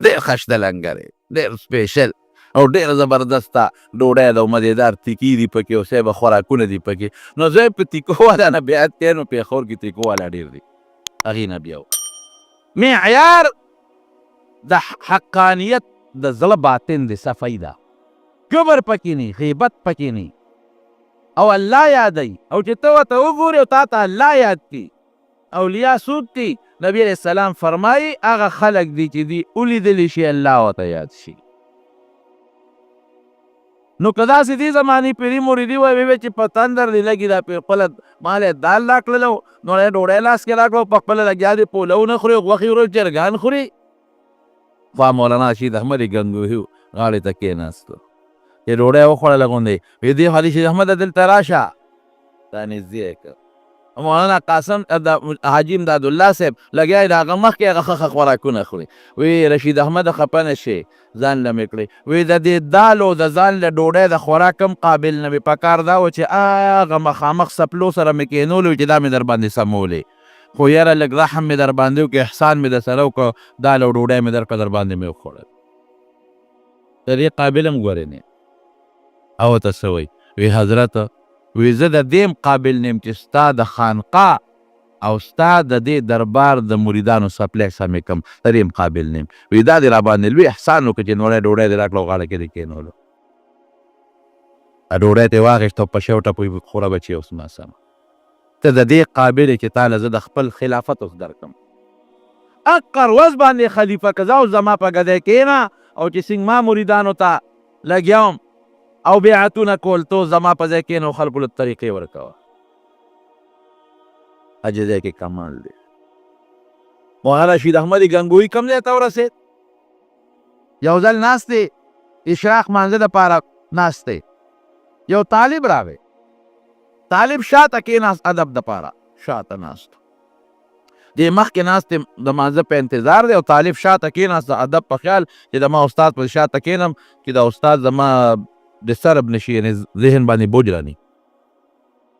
ډېر خشته لنګر یې، ډېر سپیشل. او ډېره زبردسته ډوډۍ ده او مزېدار تیکي دي پکې او صاحب خوراکونه دي پکې. نو زه په تیکو والا نه بیعت کوي، نو پېښور کې تیکو والا ډېر دي، هغې نه بیا وکړه. معیار د حقانیت د زړه باطن دی، صفايي ده، کبر پکې نه، غیبت پکې نه، او الله یادوي، او چې ته ورته وګورې او تا ته الله یاد کړي. اولیاء څوک دي؟ نبی علیه السلام فرمایي هغه خلک دي چې دوی ولیدل شي الله ورته یاد شي. نو که داسې دې زمانې پیري مریدي وایي وی چې په تندر دې لګي، دا پیر خپله ما له دال راکړلو، نو یې ډوډۍ لاس کې راکړو، په خپله لګیا دي پولو نه خوري، غوښې خوري، چرګان خوري. خوا مولانا رشید احمد ګنګوهي غاړې ته کېناستو چې ډوډۍ وخوړله غوندې، وی دې خوا رشید احمد دلته راشه، دا نږدې یې کړ. مولانا قاسم حاجي امداد الله صاحب لګیا دی د هغه مخکې هغه ښه ښه خوراکونه خوري. وی رشید احمد خفه نه شې، ځان له مې کړې. وی د دې دالو د ځان له ډوډۍ د خوراک هم قابل نه وي، پکار دا و چې هغه مخامخ څپلو سره مې کېنولې چې دا مې در باندې سمولې، خو یاره لږ رحم مې در باندې وکړ، احسان مې در سره وکړ، دال او ډوډۍ مې درکړه، در باندې مې وخوړل. د دې قابل هم ګورې نه. او ته څه وایي؟ وی حضرت، وی زه د دې هم قابل نه یم چې ستا د خانقاه او ستا د دې دربار د مریدانو څپلۍ سمې کړم، د دې هم قابل نه یم. وی دا دې راباندې لوی احسان وکړ چې نوړی ډوډۍ دې راکړه او غاړه کې دې کېنولو. ډوډۍ ترې واخیسته او په شی وټپوي، خوره بچې اوس ما سمه، ته د دې قابل یې چې تا له زه د خپل خلافت اوس درکړم. اقر ورځ باندې خلیفه که ځه اوس زما په ګدۍ کېنه، او چې څنګه ما مریدانو ته لګیا وم او بیعتونه کول، ته اوس زما په ځای کېنه او خلکو له طریقې ورکوه. عاجزۍ کې کمال دی. مولانا رشید احمد ګنګوهي کوم ځای ته ورسېد؟ یو ځل ناست دی، اشراق مانځه دپاره ناست دی، یو طالب راغی، طالب شاته کېناست، ادب دپاره شاته ناست دی، مخکې ناست دی د مانځه په انتظار دی، او طالب شاته کېناست د ادب په خیال چې د ما استاد په شاته کېنم چې د استاد زما ډسټرب نه شي، یعنې ذهن باندې بوج راني.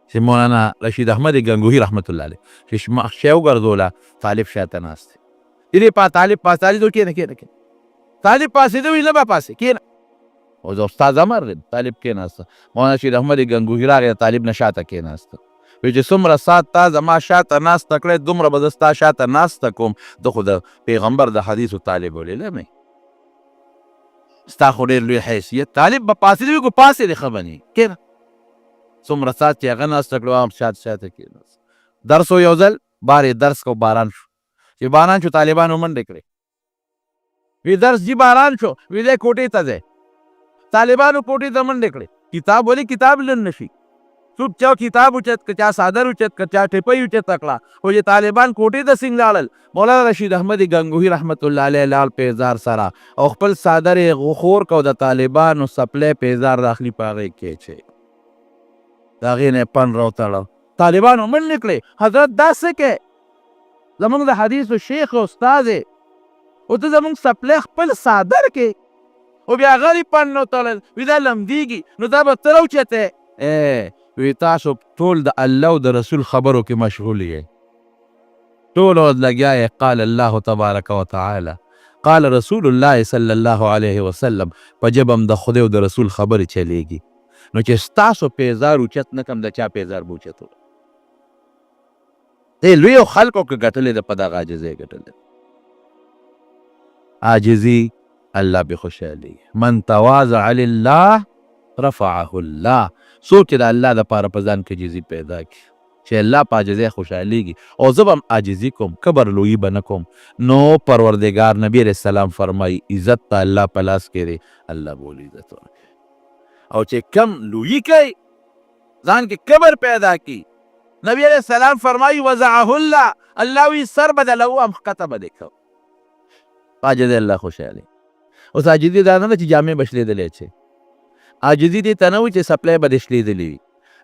چې مولانا رشید احمد ګنګوهي رحمت الله علیه چې شی وګرځوله، طالب شاته ناست دی، دې په طالب پاڅېدو، کېنه کېنه کېنه، طالب پاڅېده، وي نه به پاڅې، کېنه، او د استاد امر دی. طالب کېناسته. مولانا رشید احمد ګنګوهي راغی، طالب نه شاته کېناسته، وی چې څومره ساعت تا زما شاته ناسته کړی، دومره به زه ستا شاته ناسته کوم. ته خو د پیغمبر د حدیثو طالب العلم یې، ستا خو ډېر لوی حیثیت. طالب به پاڅېده، وي کو پاڅې دې ښه به نه، کېنه. څومره ساعت چې هغه ناسته کړو، هم شاته شاته کېناست. درس و، یو ځل بار یې درس کو، باران شو. چې باران شو، طالبانو منډې کړې، وی درس جی باران شو، وی دی کوټې ته ځی. طالبانو کوټې ته منډې کړې، کتاب ولې کتاب لن نشي، څوک چا کتاب اوچت که، چا څادر اوچت که، چا ټپۍ اوچته کړه. خو چې طالبان کوټې ته څنګه لاړل، مولانا رشید احمد ګنګوهي رحمت الله علیه لاړ پیزار سره او خپل څادر یې غخور کو، د طالبانو څپلۍ پیزار راخلي په هغې کې چې د هغې نه یې پن راوتړه. طالبانو منډې کړې، حضرت دا څه کوې؟ زمونږ د حدیثو شیخ او استاد یې، او ته زمونږ څپلۍ خپل څادر کې، او بیا غلی پن نه وتړل، وی دا لمدېږي نو دا به ته راوچتې. وی تاسو ټول د الله او د رسول خبرو کې مشغول یې، ټول ورځ لګیا یې، قال الله تبارک وتعالی، قال رسول الله صلی الله علیه وسلم، په ژبه هم د خدای او د رسول خبرې چلېږي. نو چې ستاسو پیزار اوچت نه کړم، د چا پیزار به اوچت وکړم؟ دې لویو خلکو که ګټلې ده، په دغه عاجزۍ ګټلې. عاجزي الله به خوشحالي. من تواضع لله رفعه الله. څوک چې د الله دپاره په ځان کې عاجزي پیدا کړي، چې الله په عاجزۍ خوشحالېږي، او زه به هم عاجزي کوم، کبر لویي به نه کوم، نو پروردګار نبی علیه السلام فرمایي عزت ته الله په لاس کې دی، الله به ولې عزت ورکوي. او چې کم لویي کوي، ځان کې کبر پیدا کړي، نبی علیه السلام فرمایي وضعه الله، الله وی سر به دله هم ښکته به دې کوم. په عاجزۍ الله خوشحالي. اوس عاجزي دا نه ده چې جامې به شلېدلې چې عاجزي دې ته نه وي چې څپلۍ به دې شلېدلې وي،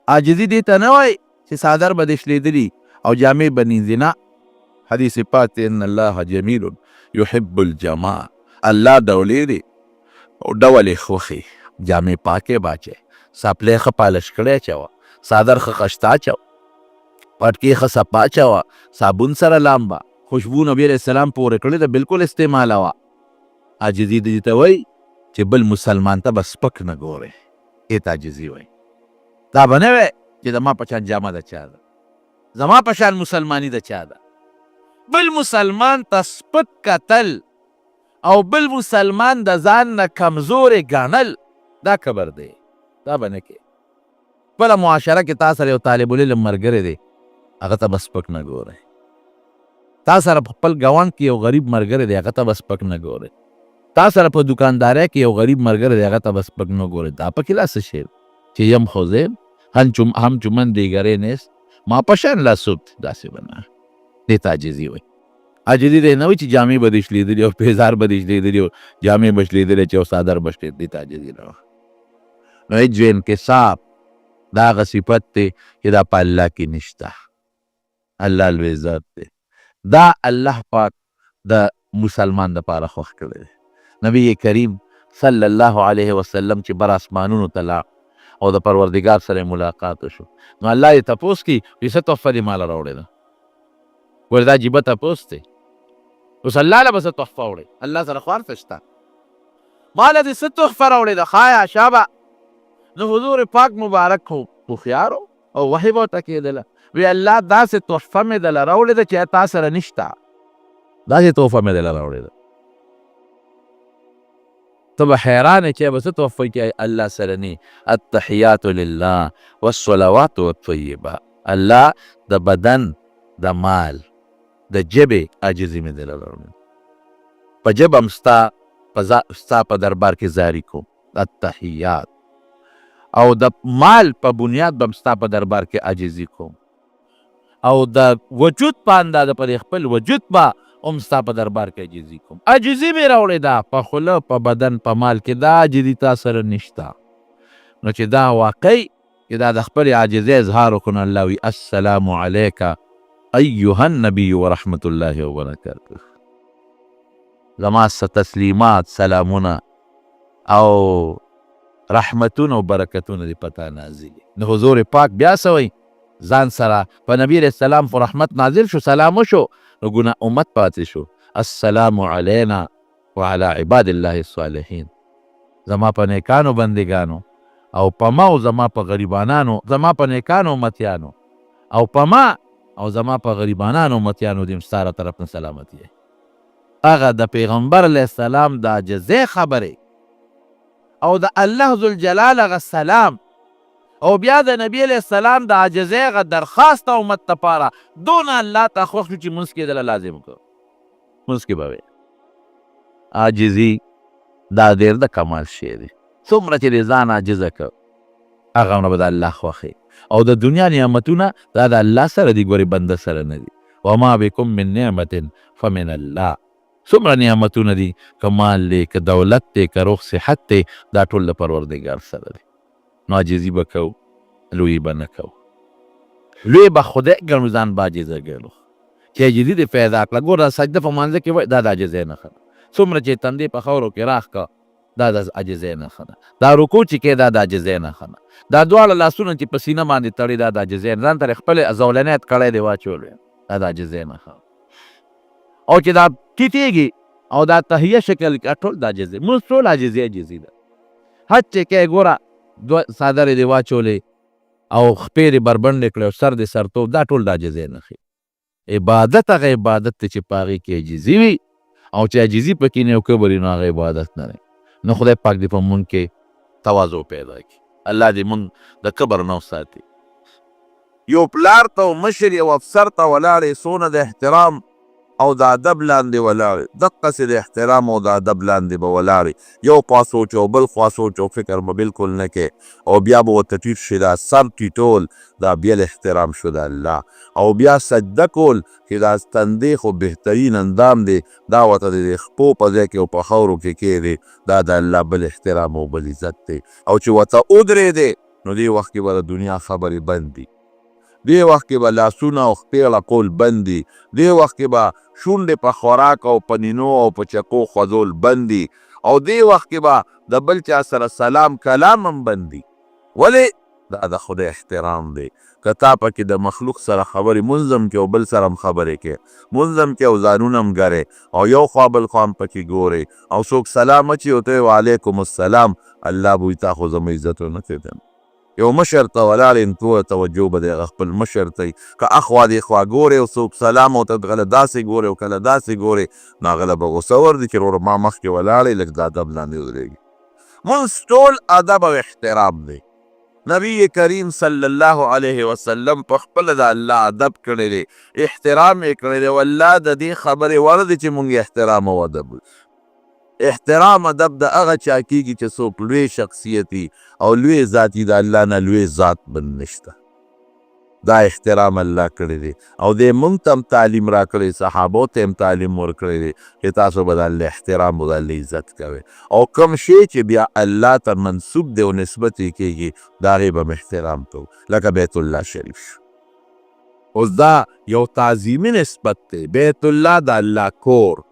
عاجزي دې ته نه وایي چې څادر به دې شلېدلي او جامې به نینځي، نه. حدیث پاک دی، ان الله جمیل یحب الجمال، الله ډولې دی او ډول یې خوښي. جامې پاکې باچې، څپلۍ ښه پالش کړی اچوه، څادر ښه خشته اچوه، پټکې ښه صفا اچوه، صابون سره لامبه، خوشبو نبی علیه السلام پورې کړې ده، بالکل استعمالوه. عاجزي دې ته وایي چې بل مسلمان ته به سپک نه ګورې، دې ته عاجزي وایي. دا به نه وایې چې زما په شان جامه د چا ده، زما په شان مسلماني د چا ده. بل مسلمان ته سپک کتل او بل مسلمان د ځان نه کمزورې ګڼل دا کبر دی، دا به نه کې. خپله معاشره کې تا سره یو طالب العلم ملګری دی، هغه ته به سپک نه ګورې. تا سره په خپل ګاونډ کې یو غریب ملګری دی، هغه ته به سپک نه ګورې. تا سره په دوکاندارۍ کې یو غریب ملګری دی، هغه ته به سپک نه ګورې. دا پکې لا څه شی چې یم خو زه یم، هم چمن دیګرې نیست، ما په شان لا څوک دی، داسې به نه. دې ته عاجزي وایي. عاجزي دې نه وایي چې جامې به دې شلېدلي او پیزار به دې شلېدلي او جامې به شلېدلې چې او څادر به شلېدلی، دې ته عاجزي نه وایي. نو هیڅ انکسار دا هغه صفت دی چې دا په الله کې نشته. الله لوی ذات دی، دا الله پاک د مسلمان دپاره خوښ کړی دی. نبی کریم صلی الله علیه وسلم چې بر اسمانونو ته لاړ او د پروردګار سره ملاقات وشو، نو الله یې تپوس کوي چې څه تحفه دې ماله راوړې ده؟ ګوره دا عجیبه تپوس دی. اوس الله له به څه تحفه وړې؟ الله سره خو هر څه شته، ماله دې څه تحفه راوړې ده؟ ښایه شابه. نو حضور پاک مبارک خو هوښیار او وحی به ورته کېدله، وی الله داسې تحفه مې دله راوړې ده چې تا سره نشته، داسې تحفه مې دله راوړې ده. ته به حیران یې چې به څه تحفه چې الله سره نی. التحیات لله والصلوات والطیبات. الله د بدن، د مال، د ژبې عاجزي مې دله راوړې ده، په ژبه هم ستا په دربار کې زاري کوم التحیات، او د مال په بنیاد به هم ستا په دربار کې عاجزي کوم، او د وجود په اندازه پر خپل وجود به هم ستا په دربار کې عاجزي کوم. عاجزي مې راوړې ده په خوله، په بدن، په مال کې، دا عاجزي تا سره نشته. نو چې دا واقعي چې دا د خپلې عاجزۍ اظهار وکړو، نو الله وایي السلام علیک ایها النبي ورحمة الله وبرکاته. زما څه تسلیمات، سلامونه او رحمتونه او برکتونه دې په تا نازل. نو حضور پاک بیا څه وایي؟ ځان سره په نبی علیه السلام خو رحمت نازل شو، سلام وشو، نو ګناه امت پاتې شو. السلام علینا وعلى عباد الله الصالحین. زما په نیکانو بندګانو او په ما او زما په غریبانانو، زما په نیکانو امتیانو او په ما او زما په غریبانانو امتیانو دې هم ستا له طرف نه سلامتي وي. هغه د پیغمبر علیه السلام د عاجزۍ خبرې او د الله ذوالجلال هغه سلام او بیا د نبی علیه السلام د عاجزۍ هغه درخواست امت لپاره دونه الله ته خوښ شو چې مونځ کې دله لازم کړ. مونځ کې به وی عاجزي دا ډېر د کمال شی دی. څومره چې دې ځان عاجزه کړ هغه عمره به د الله خوښ. او د دنیا نعمتونه دا د الله سره دي، ګورې بنده سره نه دي. وما بكم من نعمت فمن الله. څومره نعمتونه دي، که مال دی، که دولت دی، که روغ صحت دی، دا ټول د پروردګار سره دی. نو عاجزي به کوو، لویي به نه کوو. لوی به خدای ګڼو، ځان به عاجزه ګڼو. چې عاجزي دې پیدا کړه، ګوره سجده په مانځه کې وایي، دا د عاجزۍ نښه ده. څومره چې تندې په خاورو کې راښکه، دا د عاجزۍ نښه ده. دا رکوع چې کوې، دا د عاجزۍ نښه ده. دا دواړه لاسونه چې په سینه باندې تړي، دا د عاجزۍ، ځان ته خپلې زولنې کړی دی واچولی، دا د عاجزۍ نښه ده. او چې دا ټیټېږي او دا تهیه شکل کې، ټول د عاجزۍ، مونځ ټول عاجزي عاجزي ده. حج چې کوې، ګوره دوه څادرې دې واچولې او خپې دې بربنډې کړې او سر دې سرتوب، دا ټول د عاجزۍ نښې. عبادت هغه عبادت دی چې په هغې کې عاجزي وي، او چې عاجزي پکې نه او کبر وي، نو هغه عبادت نه دی. نو خدای پاک دې په مونږ کې تواضع پیدا کړي، الله دې مونږ د کبر نه وساتي. یو پلار ته او مشر یو افسر ته ولاړې، څونه د احترام او د ادب لاندې ولاړې، دقسې د احترام او د ادب لاندې به ولاړې. یو خوا سوچ او بل خوا سوچ او فکر به بالکل نه کې، او بیا به ورته ټیټ شي. دا سر ټیټول دا بیل احترام شو د الله، او بیا سجده کول چې دا تندې خو بهترین اندام دی، دا ورته د خپو په ځای کې او په خاورو کې کېږدي، دا د الله بل احترام او بل عزت دی. او چې ورته ودرېدې، نو دې وخت کې به د دنیا خبرې بند دي، دې وخت کې به لاسونه او خپې ړقول بند دي، دې وخت کې به شونډې په خوراک او په نینو او په چکو خوځول بند دي، او دې وخت کې به د بل چا سره سلام کلام هم بند دي. ولې؟ دا د خدای احترام دی. که تا پکې د مخلوق سره خبرې منظم کې او بل سره هم خبرې کې منظم کې او ځانونه هم ګرې او یو خوا بل خوا هم پکې ګورې او څوک سلام اچي او ته وعلیکم السلام، الله به وایي تا خو زما عزت ونه کړې. یو مشر ته ولاړ یې، ټوله توجه به د هغه خپل مشر ته وي. که اخوا دې خوا ګورې او څوک سلام او ته کله داسې ګورې او کله داسې ګورې، نو هغه له به غوسه ورځي چې وروره ما مخکې ولاړ یې، لږ د ادب لاندې ودرېږي. مونځ ټول ادب او احترام دی. نبی کریم صلی الله علیه وسلم په خپله د الله ادب کړی دی، احترام یې کړی دی، او الله د دې خبرې وړ دی چې مونږ احترام او ادب وکړو. احترام ادب د هغه چا کېږي چې څوک لوی شخصیت او لوی ذات، د الله نه لوی ذات بل نشته. دا احترام الله کړی دی او دې مونږ ته هم تعلیم راکړی، صحابو ته هم تعلیم ورکړی دی چې تاسو به د الله احترام او د الله عزت کوئ، او کوم شی چې بیا الله ته منسوب دی او نسبت یې کېږي، د هغې به هم احترام کوو، لکه بیت الله شریف شو. اوس دا یو تعظیمي نسبت دی، بیت الله د الله کور،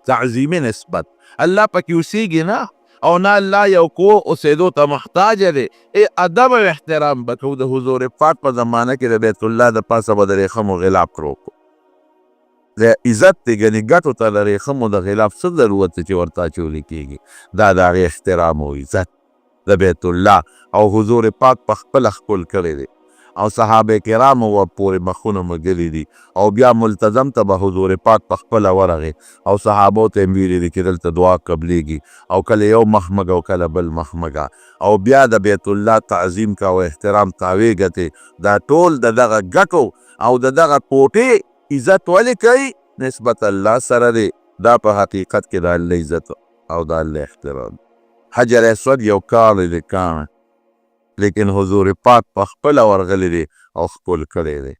تعظیمي نسبت، الله پکې اوسېږي نه، او نه الله یو کور اوسېدو ته محتاج دی. ای ادب او احترام به کوو. د حضور پاک په زمانه کې د بیت الله د پاسه به د ریښمو غلاف کړو، د عزت دی، ګنې ګټو ته د ریښمو د غلاف څه ضرورت دی چې ورته اچول کېږي؟ دا د هغې احترام او عزت د بیت الله، او حضور پاک په خپله ښکل کړی دی، او صحابه کرامو ورپورې مخونه مږلي دي، او بیا ملتزم ته به حضور پاک په خپله ورغی او صحابو ته یې ویلي دي چې دلته دعا قبلیږي، او کله یو مخ مږه او کله بل مخ مږه، او بیا د بیت الله تعظیم کا او احترام تاوې ګتې. دا ټول د دغه ګټو او د دغه کوټې عزت ولې کوي؟ نسبت الله سره دی. دا په حقیقت کې د الله عزت او د الله احترام. حجر اسود یو کاڼی دی، کاڼی، لیکن حضور پاک په خپله ورغلی دی او ښکل کړی دی،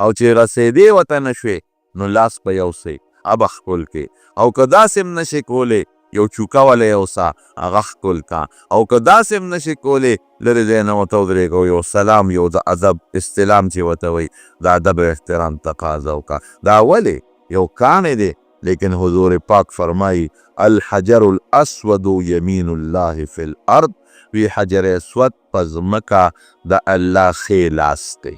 او چې رسېدې ورته نه شوې نو لاس به یوسې ابه ښکل کړې، او که داسې هم نه شې کولی یو چوکه وله یوسه هغه ښکل کا، او که داسې هم نه شې کولی لرې ځای نه ورته ودرېږه او یو سلام، یو د ادب استلام چې ورته وایي، د ادب او احترام تقاضا وکړه. دا ولې یو کاڼی دی، لیکن حضور پاک فرمایي الحجر الاسود یمین الله فی الارض، وی حجر اسود په ځمکه د الله ښی لاس دی.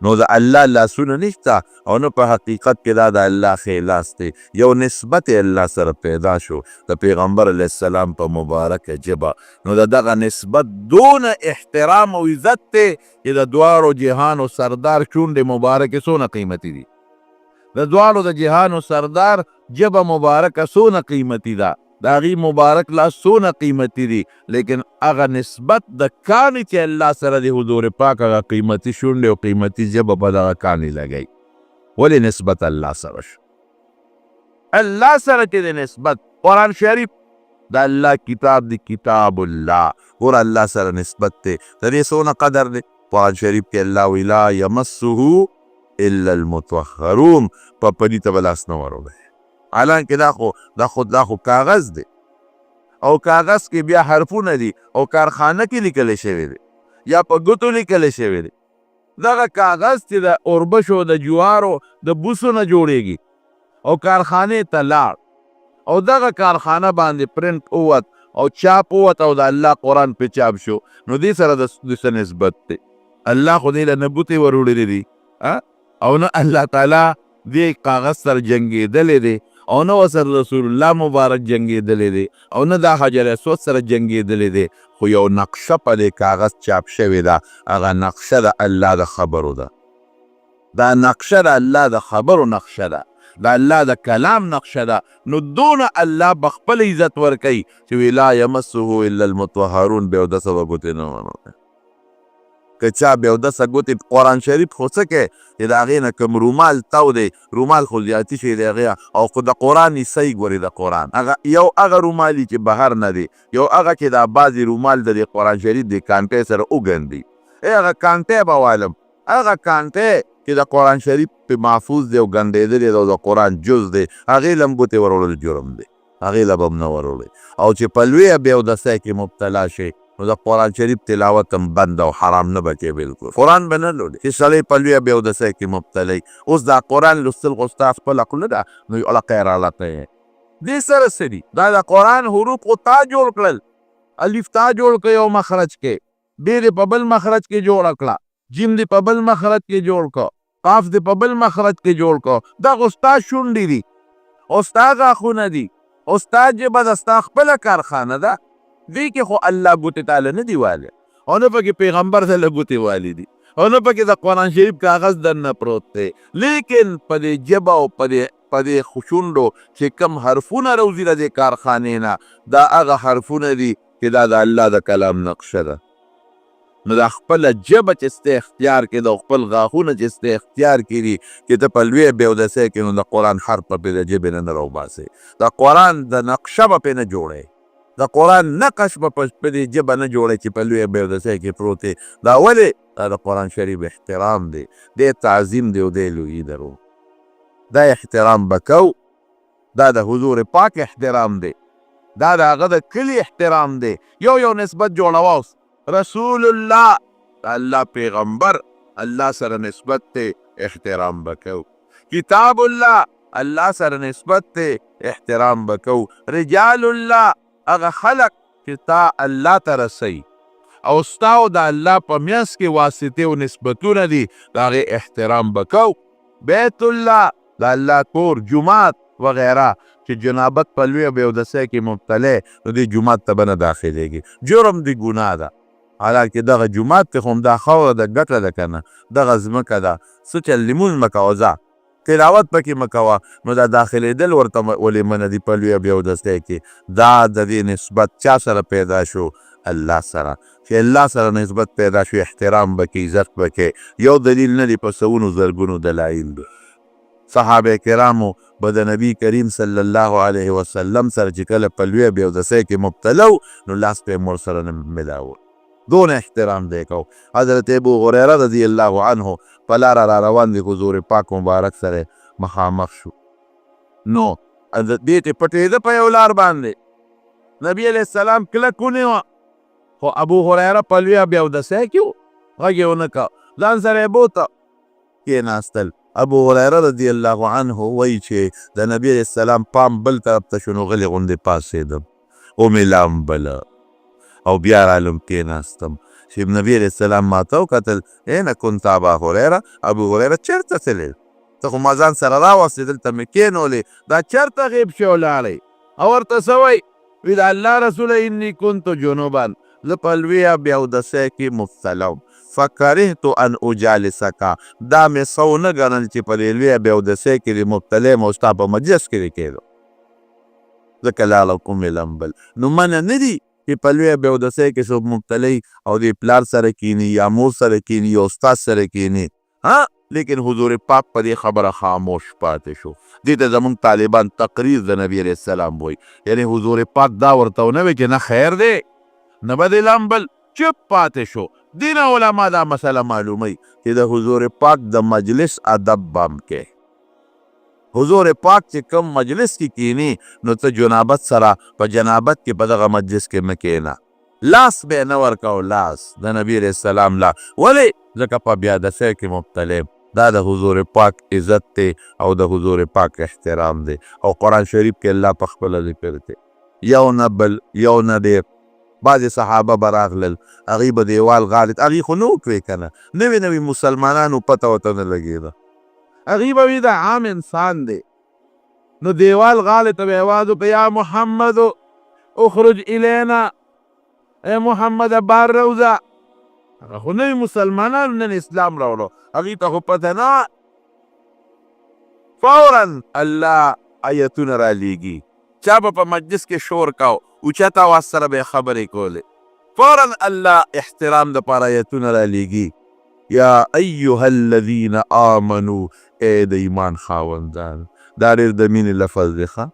نو د الله لاسونه نشته او نه په حقیقت کې دا د الله ښی لاس دی، یو نسبت الله سره پیدا شو د پیغمبر علیه السلام په مبارکه ژبه. نو د دغه نسبت دونه احترام او عزت دی چې د دواړو جهانو سردار شونډې مبارکې څونه قیمتي دي، د دواړو د جهانو سردار ژبه مبارکه څونه قیمتي ده، د هغې مبارک لاس څونه قیمتي دي، لیکن هغه نسبت د کاڼي چې الله سره دی، حضور پاک هغه قیمتي شونډې او قیمتي ژبه په دغه کاڼي لګوي. ولې نسبت الله سره شو؟ الله سره چې د نسبت، قرآن شریف د الله کتاب دی، کتاب الله، ګوره الله سره نسبت دی، د دې څونه قدر دی. قرآن شریف کې الله وایي لا یمسه الا المطهرون، په پلیته به لاس نه وروړی. حالانکه دا خو کاغذ دی، او کاغذ کې بیا حرفونه دي، او کارخانه کې لیکل شوی دی یا په ګوتو لیکل شوی دی. دغه کاغذ چې د اوربشو د جوارو د بوسو نه جوړیږي او کارخانې ته لاړ، او دغه کارخانه باندې پرنټ ووت او چاپ ووت او د الله قرآن په چاپ شو، نو دې سره د څه نسبت دی؟ الله خو دې له نه ګوتې وروړلې دي، او نه الله تعالی دې کاغذ سره جنګېدلی دی، او نه ورسره رسول الله مبارک جنګېدلی دی، او نه دا حجر اسود سره جنګېدلی دی، خو یو نقشه په دې کاغذ چاپ شوې ده، هغه نقشه د الله د خبرو ده. دا نقشه د الله د خبرو نقشه ده، د الله د کلام نقشه ده. نو دونه الله به خپل عزت ورکوي چې وی لا یمسه الا المطهرون، بې اودسه به ګوتې نه ورکوي. که چا بې اودسه ګوتې، قرآن شریف خو څه کوي چې د هغې نه کوم رومال تاو دی، رومال خو زیاتي شی دی هغې، او خو د قرآن حصه یې ګورې، د قرآن هغه یو هغه رومال چې بهر نه دی، یو هغه چې دا بعضې رومال د دې قرآن شریف د کانټې سره وګنډي، ای هغه کانټې به والم، هغه کانټې چې د قرآن شریف په محفوظ دی او ګنډېدلی دی او د قرآن جز دی، هغې له هم ګوتې وروړل جرم دی، هغې له به هم نه وروړي. او چې په لویه بې اودسۍ کې مبتلا شي نو د قرآن شریف تلاوت هم بند او حرام نه به کوې، بالکل قرآن به نه لولې چې سړی په لویه بې اودسۍ کې مبتلا وي. اوس دا قرآن لوستل خو ستا خپله خوله ده، نو یو اړقی راړقی دې سره څه دي؟ دا د قرآن حروف خو تا جوړ کړل، الف تا جوړ کړ یو مخرج کې، بې دې په بل مخرج کې جوړه کړه، جیم دې په بل مخرج کې جوړ کړ، قاف دې په بل مخرج کې جوړ کړ. دا خو ستا شونډې دي او ستا غاښونه دي او ستا ژبه ده، ستا خپله کارخانه ده. دې کې خو الله ګوتې تاله نه دي والي، او نه پکې پیغمبر ته ګوتې والي دي، او نه پکې د قرآن شریف کاغذ دننه پروت دی. لیکن په دې ژبه او په دې شونډو چې کوم حرفونه راوځي د دې کارخانې نه، دا هغه حرفونه دي چې دا د الله د کلام نقشه ده. نو دا خپله ژبه چې ستا اختیار کې ده او خپل غاښونه چې ستا اختیار کې دي، چې ته په لویه بېودسۍ کې نو د قرآن حرف به پرې د ژبې نه نه راوباسې، د قرآن د نقشه به پرې نه جوړې، د قرآن نقش به په دې ژبه نه جوړې چې په لویه بېودسۍ کې پروت دی. دا ولې؟ دا د قرآن شریف احترام دی، دی تعظیم دی او دی لویي درو. دا احترام به کو، دا د حضور پاک احترام دی، دا د هغه د کلي احترام دی. یو یو نسبت جوړوه اوس، رسول الله، د الله پیغمبر، الله سره نسبت دی، احترام به کو. کتاب الله، الله سره نسبت دی، احترام به کو. رجال الله، هغه خلق چې تا الله ته رسوي او ستا او د الله په منځ کې واسطې او نسبتونه دي، د هغې احترام به کو. بیت الله، د الله کور، جومات وغیره، چې جنابت په لویه بېودسۍ کې مبتلا نو دې جومات ته به نه داخلېږي، جرم دی، ګناه ده. حالانکه دغه جومات کې خو همدا خاوره ده، ګټه ده که نه، دغه ځمکه ده، څه چل لمونځ مه کوه، ځه تلاوت پکې مه کوه. نو دا داخلېدل ورته ولې منع دي په لویه بېودسۍ کې؟ دا د دې نسبت چا سره پیدا شو؟ الله سره. چې الله سره نسبت پیدا شو، احترام به کې، عزت به کې. یو دلیل نه دی، په سوونو زرګونو دلایل دي. صحابه کرامو به د نبی کریم صلی الله علیه وسلم سره چې کله په لویه بېودسۍ کې مبتلا وو، نو لاس به یې مور سره نه ملاوه، دونه احترام دی کو. حضرت ابو هریره رضی الله عنه په لاره را روان دی، حضور پاک مبارک سره مخامخ شو. نو دې ته پټېده په یو لار باندې، نبی علیه السلام کلک ونیوه، خو ابو هریره په لویه بېودسۍ کې و، غږ یې ونه کړ، ځان سره یې بوته، کېناستل. ابو هریره رضی الله عنه وایي چې د نبی علیه السلام پام بل طرف ته شو، نو غلې غوندې پاڅېدم، ومې لامبله او بیا رالم کېناستم. چې نبی علیه السلام ماته وکتل، اين كنت ابا هريره، ابو هریره چېرته تللی؟ ته خو ما ځان سره راوستې، دلته مې کېنولې، دا چېرته غیب شوې او لاړې؟ او ورته څه وایي؟ وی د الله رسوله انی كنت جنبا، زه په لویه بېودسۍ کې مبتلا وم، فکرهت ان اجالسک، دا مې ښه ونه ګڼل چې په دې لویه بېودسۍ کې دې مبتلا یم او ستا په مجلس کې دې کېدم، ځکه لاړم ومې لمبل. نو منع نه دي چې په لویه بېودسۍ کې څوک مبتلا او دې پلار سره کینی یا مور سره کینی یا استاد سره کینی، ها. لیکن حضور پاک په دې خبره خاموش پاتې شو. دې ته زمونږ طالبان تقریر د نبی علیه السلام وایي، یعنی حضور پاک دا ورته ونه وی چې نه خیر دی نه به دې لمبل، چپ پاتې شو. دین علما دا مسله معلوموي چې د حضور پاک د مجلس ادب بم کې، حضور پاک چې کوم مجلس کې کینی نو ته جنابت سره په جنابت کې په دغه مجلس کې مه کینه، لاس به نه ورکاو لاس د نبی علیه السلام لا، ولې؟ ځکه په بیادسۍ کې مبتلا. دا د حضور پاک عزت دی او د حضور پاک احترام دی، او قرآن شریف کې الله په خپله ذکر دی، یو نه بل یو نه ډېر. بعضې صحابه به راغلل، هغوی به دیوال غاړې ته، هغوی خو نه وو پرې که نه، نوي نوي مسلمانانو پته ورته نه لګېده، هغوی به وي دا عام انسان دی، نو دیوال غاړې ته به یې اواز وکړ، یا محمد اخرج الینا، ای محمد بار راوځه. هغه خو نوي مسلمانانو نن اسلام راوړو، هغوی ته خو پته نه. فورا الله آیتونه رالیږي. چا به په مجلس کې شور کاو، اوچت اواز سره به یې خبرې کولې، فورا الله احترام دپاره آیتونه رالیږي، یا ایها الذین آمنو، ای د ایمان خاوندان. دا ډېر د مینې لفظ دی ښه.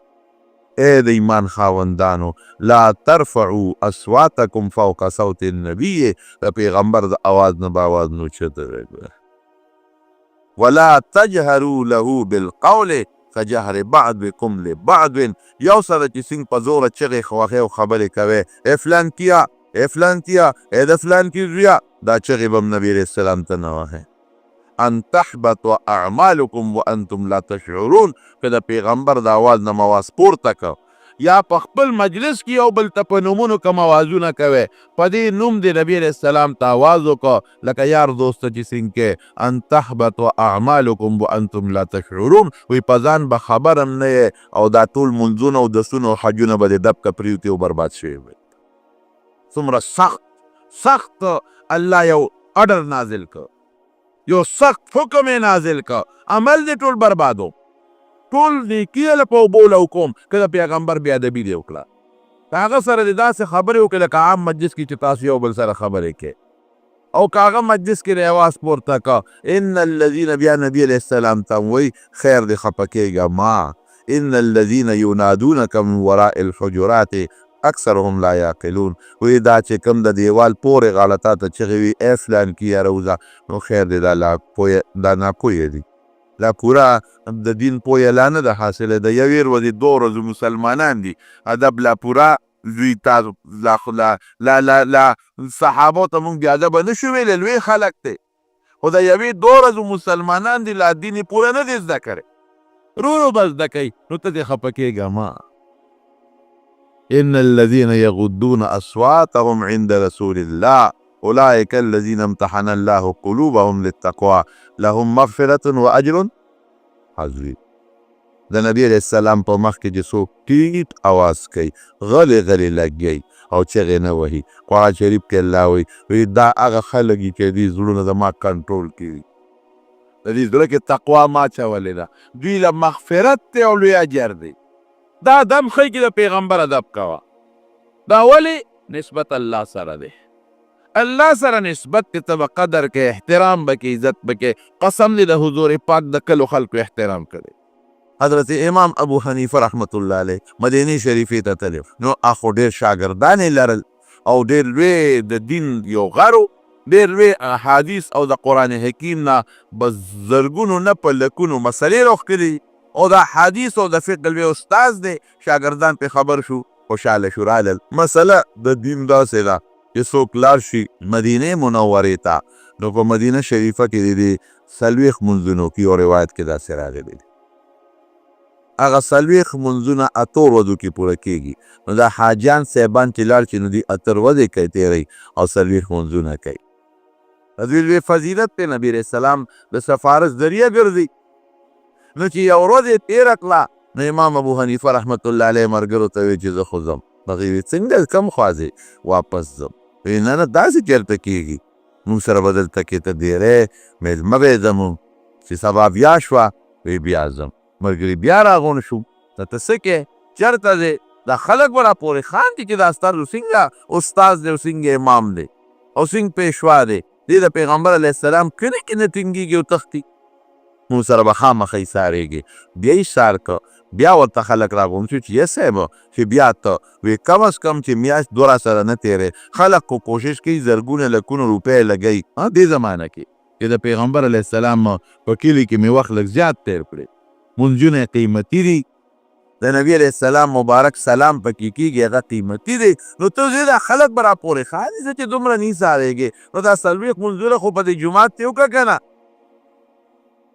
ای د ایمان خاوندانو، لا ترفعوا اصواتکم فوق صوت النبی، د پیغمبر د اواز نه به اواز نه اوچتوئ، ولا تجهروا له بالقول کجهر بعضکم لبعض، یو سره چې څنګه په زوره چغې وهې او خبرې کوې، ای فلانکیه، ای فلانکیه، ای د فلانکي زویه، دا چغې به هم نبي علیه السلام ته نه وهې. ان تحبط اعمالکم وانتم لا تشعرون، که د پیغمبر د اواز نه مو اواز پورته کړ یا په خپل مجلس کې یو بل ته په نومونو کوم اوازونه کوي، په دې نوم دې نبی علیه السلام ته اواز وکړه لکه یار دوست چې څنګه ان تحبط اعمالکم وانتم لا تشعرون. وی په ځان به خبر هم نه یې او دا ټول مونځونه او دسونه او حجونه به دې دبکه پریوتي او برباد شوي وي. څومره سخت سخت الله یو اډر نازل کړ، یو سخت حکم یې نازل کړ، عمل دې ټول بربادو، ټول نیکي یې له په اوبو لو کوم که د پیغمبر بې ادبي دې وکړه، که هغه سره دې داسې خبرې وکړې لکه عام مجلس کې چې تاسو یو بل سره خبرې کوئ، او که هغه مجلس کې دې اواز پورته کړ، ان الذین، بیا نبی علیه السلام ته هم وایي خیر دې خفه کېږه ما، ان الذین ینادونک من وراء الحجرات اکثرهم لا یعقلون. وی دا چې کوم د دیوال پورې غاړه تا ته چغې وي ای فلانکي یاره وځه، نو خیر دی دا لا پوه، دا ناپوهه دي، لا پوره د دین پوهه لا نه ده حاصله، د یوې ورځې دوه ورځو مسلمانان دي، ادب لا پوره دوی تا لا لا لا لا لا صحابو ته مونږ بې ادبه نه شو ویلی، لوی خلک دی، خو د یوې دوه ورځو مسلمانان دي، لا دین یې پوره نه دی زده کړی، رو رو به زده کوي، نو ته دې خفه کېږه مه. ان الذين يغضون اصواتهم عند رسول الله اولئک الذين امتحن الله قلوبهم للتقوى لهم مغفرة واجر عظیم. د نبی علیه السلام په مخ کې چې څوک ټیټ اواز کوي، غلی غلی لګي او چغې نه وهي، قرآن شریف کې الله وایي، وایي دا هغه خلک دي چې دې زړونه زما کنټرول کې دي، د دې زړه کې تقوا ما اچولې ده، دوی له مغفرت دی او لوی اجر دی. دا ادب ښیي چې د پیغمبر ادب کوه. دا ولې نسبت الله سره دی، الله سره نسبت دی، ته به قدر کوې، احترام به کوې، عزت به کوې. قسم دی د حضور پاک د کلو خلکو احترام کړی. حضرت امام ابو حنیفه رحمت الله علیه مدینې شریفې ته تللی، نو اخو ډېر شاګردان یې لرل او ډېر لوی د دین یو غر و، ډېر لوی احادیث او د قرآن حکیم نه په زرګونو نه په لکونو مسلې راوښکلي او د احادیث او د فقه لوی استاد دی. شاګردان پرې خبر شو، خوشحاله شو، رالل. مسله د دین داسې ده چې څوک لاړ شي مدینې منورې ته، نو په مدینه شریفه کې د دې 40 لمونځونه وکړي، یو روایت کې داسې راغلي دي، هغه 40 لمونځونه 8 ورځو کې پوره کېږي. نو دا حاجیان صاحبان چې لاړ شي نو دوی 8 ورځې کوي تېروي او 40 لمونځونه کوي. د دوی لوی فضیلت دی، نبي علیه السلام د سفارش ذریعه ګرځي. نو چې یو ورځ یې تېره کړه، نو امام ابو حنیفه رحمت الله علیه ملګرو ته ویل چې زه خو ځم. هغوی ویل څنګه کوم خوا ځې؟ واپس ځم. ویل نه نه داسې چېرته کېږي، موږ سره به دلته کې ته دېری مېلمه به یې زموږ، چې سبا بیا شوه وی بیا ځم. ملګري بیا راغونډ شو، ته ته څه کې چېرته ځې؟ دا خلک به راپورې خاندي چې دا ستاسو څنګه استاد دی او څنګه امام دی او څنګه پېشوا دی، دی د پیغمبر علیه السلام کلي کې نه ټینګېږي او تښتي، موږ سره به خامخا ایسارېږي. بیا یې ایسار کړ، بیا ورته خلک راغونډ شو چې یه صاحب چې بیا ته وې کم از کم چې میاشت دوه راسره نه تېرې، خلک خو کوشش کوي زرګونه لکونه روپۍ لګوي. دې زمانه کې چې د پیغمبر علیه السلام په کلي کې مې وخت لږ زیات تېر کړی، لمونځونه یې قیمتي دي، د نبی علیه السلام مبارک سلام پکې کېږي، هغه قیمتي دی. نو ته ځې دا خلک به راپورې خاندي، ځه چې دومره نه ایسارېږې، نو دا 40 لمونځونه خو په دې جومات کې وکړه که نه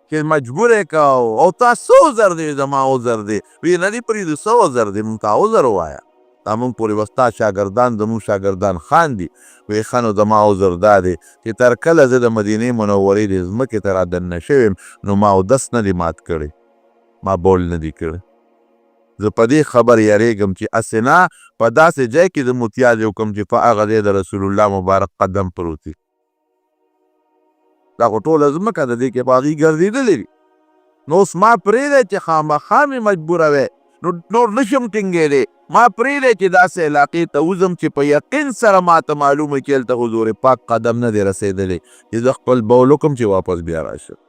چې مجبور یې که. او تا څه عذر دی؟ زما عذر دی. وی نه دی پرېږدو، څه عذر دی؟ مونږ ته عذر ووایه، دا مونږ پورې به ستا شاګردان زمونږ شاګردان خاندي. وی ښه نو زما عذر دا دی چې تر کله زه د مدینې منورې دې ځمکې ته را دننه شوی یم، نو ما اودس نه دی مات کړی، ما بول نه دی کړی. زه په دې خبر یریږم چې هسې نه په داسې ځای کې زه متیازې وکړم چې په هغه ځای د رسول الله مبارک قدم پروت وي. دا خو ټوله ځمکه د دې کې په هغوی ګرځېدلې دي، نو اوس ما پرېږدی چې خامخا مې مجبوره وی، نو نور نشم ټینګېدی، ما پرېږدی چې داسې علاقې ته وځم چې په یقین سره ما ته معلومه چې هلته حضور پاک قدم نه دی رسېدلی، چې زه خپل بول وکړم چې واپس بیا راشم.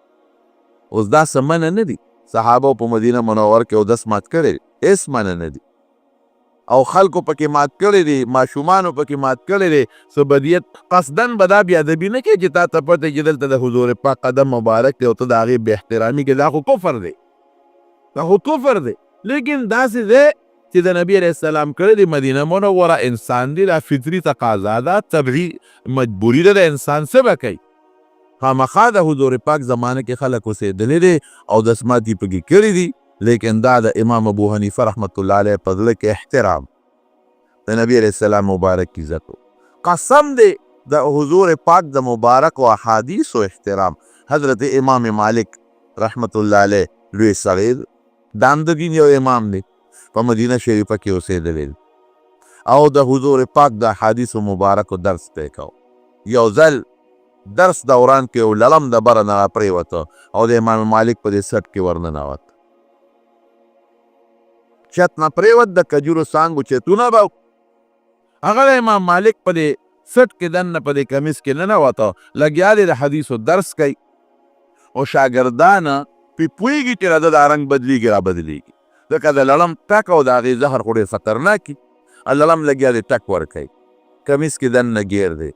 اوس دا څه منع نه دي، صحابه په مدینه منور کې اودس مات کړی دی، هېڅ منع نه دي، او خلکو پکې مات کړی دی، ماشومانو پکې مات کړی دی. څه بدیت قصداً به دا بې ادبي نه کوي چې تا ته پته چې دلته د حضور پاک قدم مبارک دی او ته د هغې بې احترامي کوې، دا خو کفر دی، دا خو کفر دی. لیکن داسې دی چې د نبی علیه السلام کړی دی، مدینه منوره انسان دی، دا فطري تقاضا ده، طبعي مجبوري ده د انسان، څه به کوي؟ خامخا د حضور پاک زمانه کې خلک اوسېدلي دي او دسمات یې پکې کړي دي. لیکن دا د امام ابو حنیفه رحمت الله علیه په زړه کې احترام د نبی علیه السلام مبارک عزت و. قسم دی د حضور پاک د مبارک او احادیث او احترام. حضرت امام مالک رحمت الله علیه لوی سړی دی، دا هم د دین یو امام دی، په مدینه شریفه کې اوسېدلی دی او د حضور پاک د احادیثو مبارکو درس پې کاوه. یو ځل درس دوران کې یو لړم د بره نه راپرېوته او د امام مالک په دې څټ کې ورننوت. چت نه پرېوت، د کجورو څانګو چتونه به هغه د امام مالک په دې څټ کې دننه په دې کمیس کې ننوته، لګیا دی د حدیثو درس کوي او شاګردان پرې پوهېږي چې د ده دا رنګ بدلېږي را بدلېږي، ځکه د لړم ټک او د هغې زهر خو ډېر خطرناک وي. لړم لګیا دی ټک ورکوي، کمیس کې دننه ګیر دی،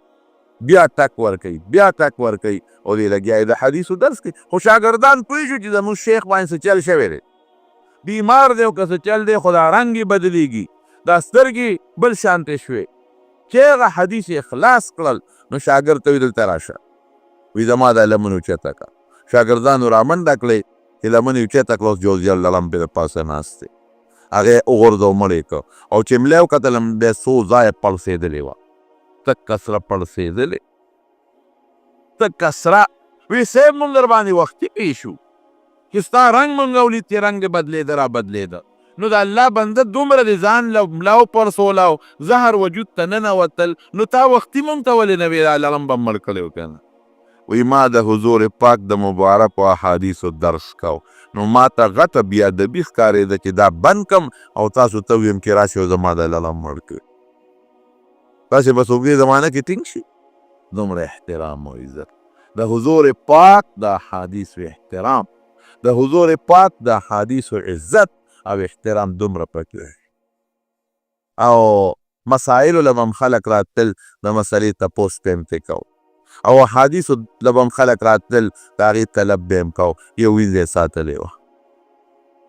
بیا ټک ورکوي، بیا ټک ورکوي او دی لګیا دی د حدیثو درس کوي. خو شاګردان پوه شو چې زموږ شیخ باندې څه چل شوی دی، بیمار دی او که څه چل دی، خو دا رنګ یې بدلېږي، دا سترګې بل شانتې شوې. چې هغه حدیث یې خلاص کړل نو شاګرد ته وي دلته راشه، وي زما دا لمن اوچته کړه. شاګردانو رامنډه کړې چې لمن یې اوچته کړه، اوس جوزیل لړم پرې د پاسه ناست دی، هغه یې وغورځاوه، مړ یې کړ. او چې ملا یې وکتل بیا څو ځایه پړسېدلې وه، تکه سره پړسېدلې، تکه سره. وی صاحب مونږ در باندې وختي پوه شو چې ستا رنګ مونږ ولید چې رنګ دې بدلېده را بدلېده، نو د الله بنده دومره دې ځان له ملا وپړسوله او زهر وجود ته ننوتل، نو تا وختي مونږ ته ولې نه وې دا لړم به مړ کړی و که نه؟ وی ما د حضور پاک د مبارکو احادیثو درس کاو، نو ما ته غټه بې ادبي ښکارېده چې دا بند کړم او تاسو ته وویم چې راشئ او زما دا لړم مړ کړئ. تاسې به څوک دې زمانه کې ټینګ شي؟ دومره احترام او عزت د حضور پاک د احادیثو احترام، د حضور پاک د احادیثو عزت او احترام دومره پکې. او مسائلو له به هم خلک راتلل، د مسئلې تپوس به هم ترې کاوه، او احادیثو له به هم خلک راتلل، د هغې طلب به هم کاوه. یو وینځه یې ساتلې وه،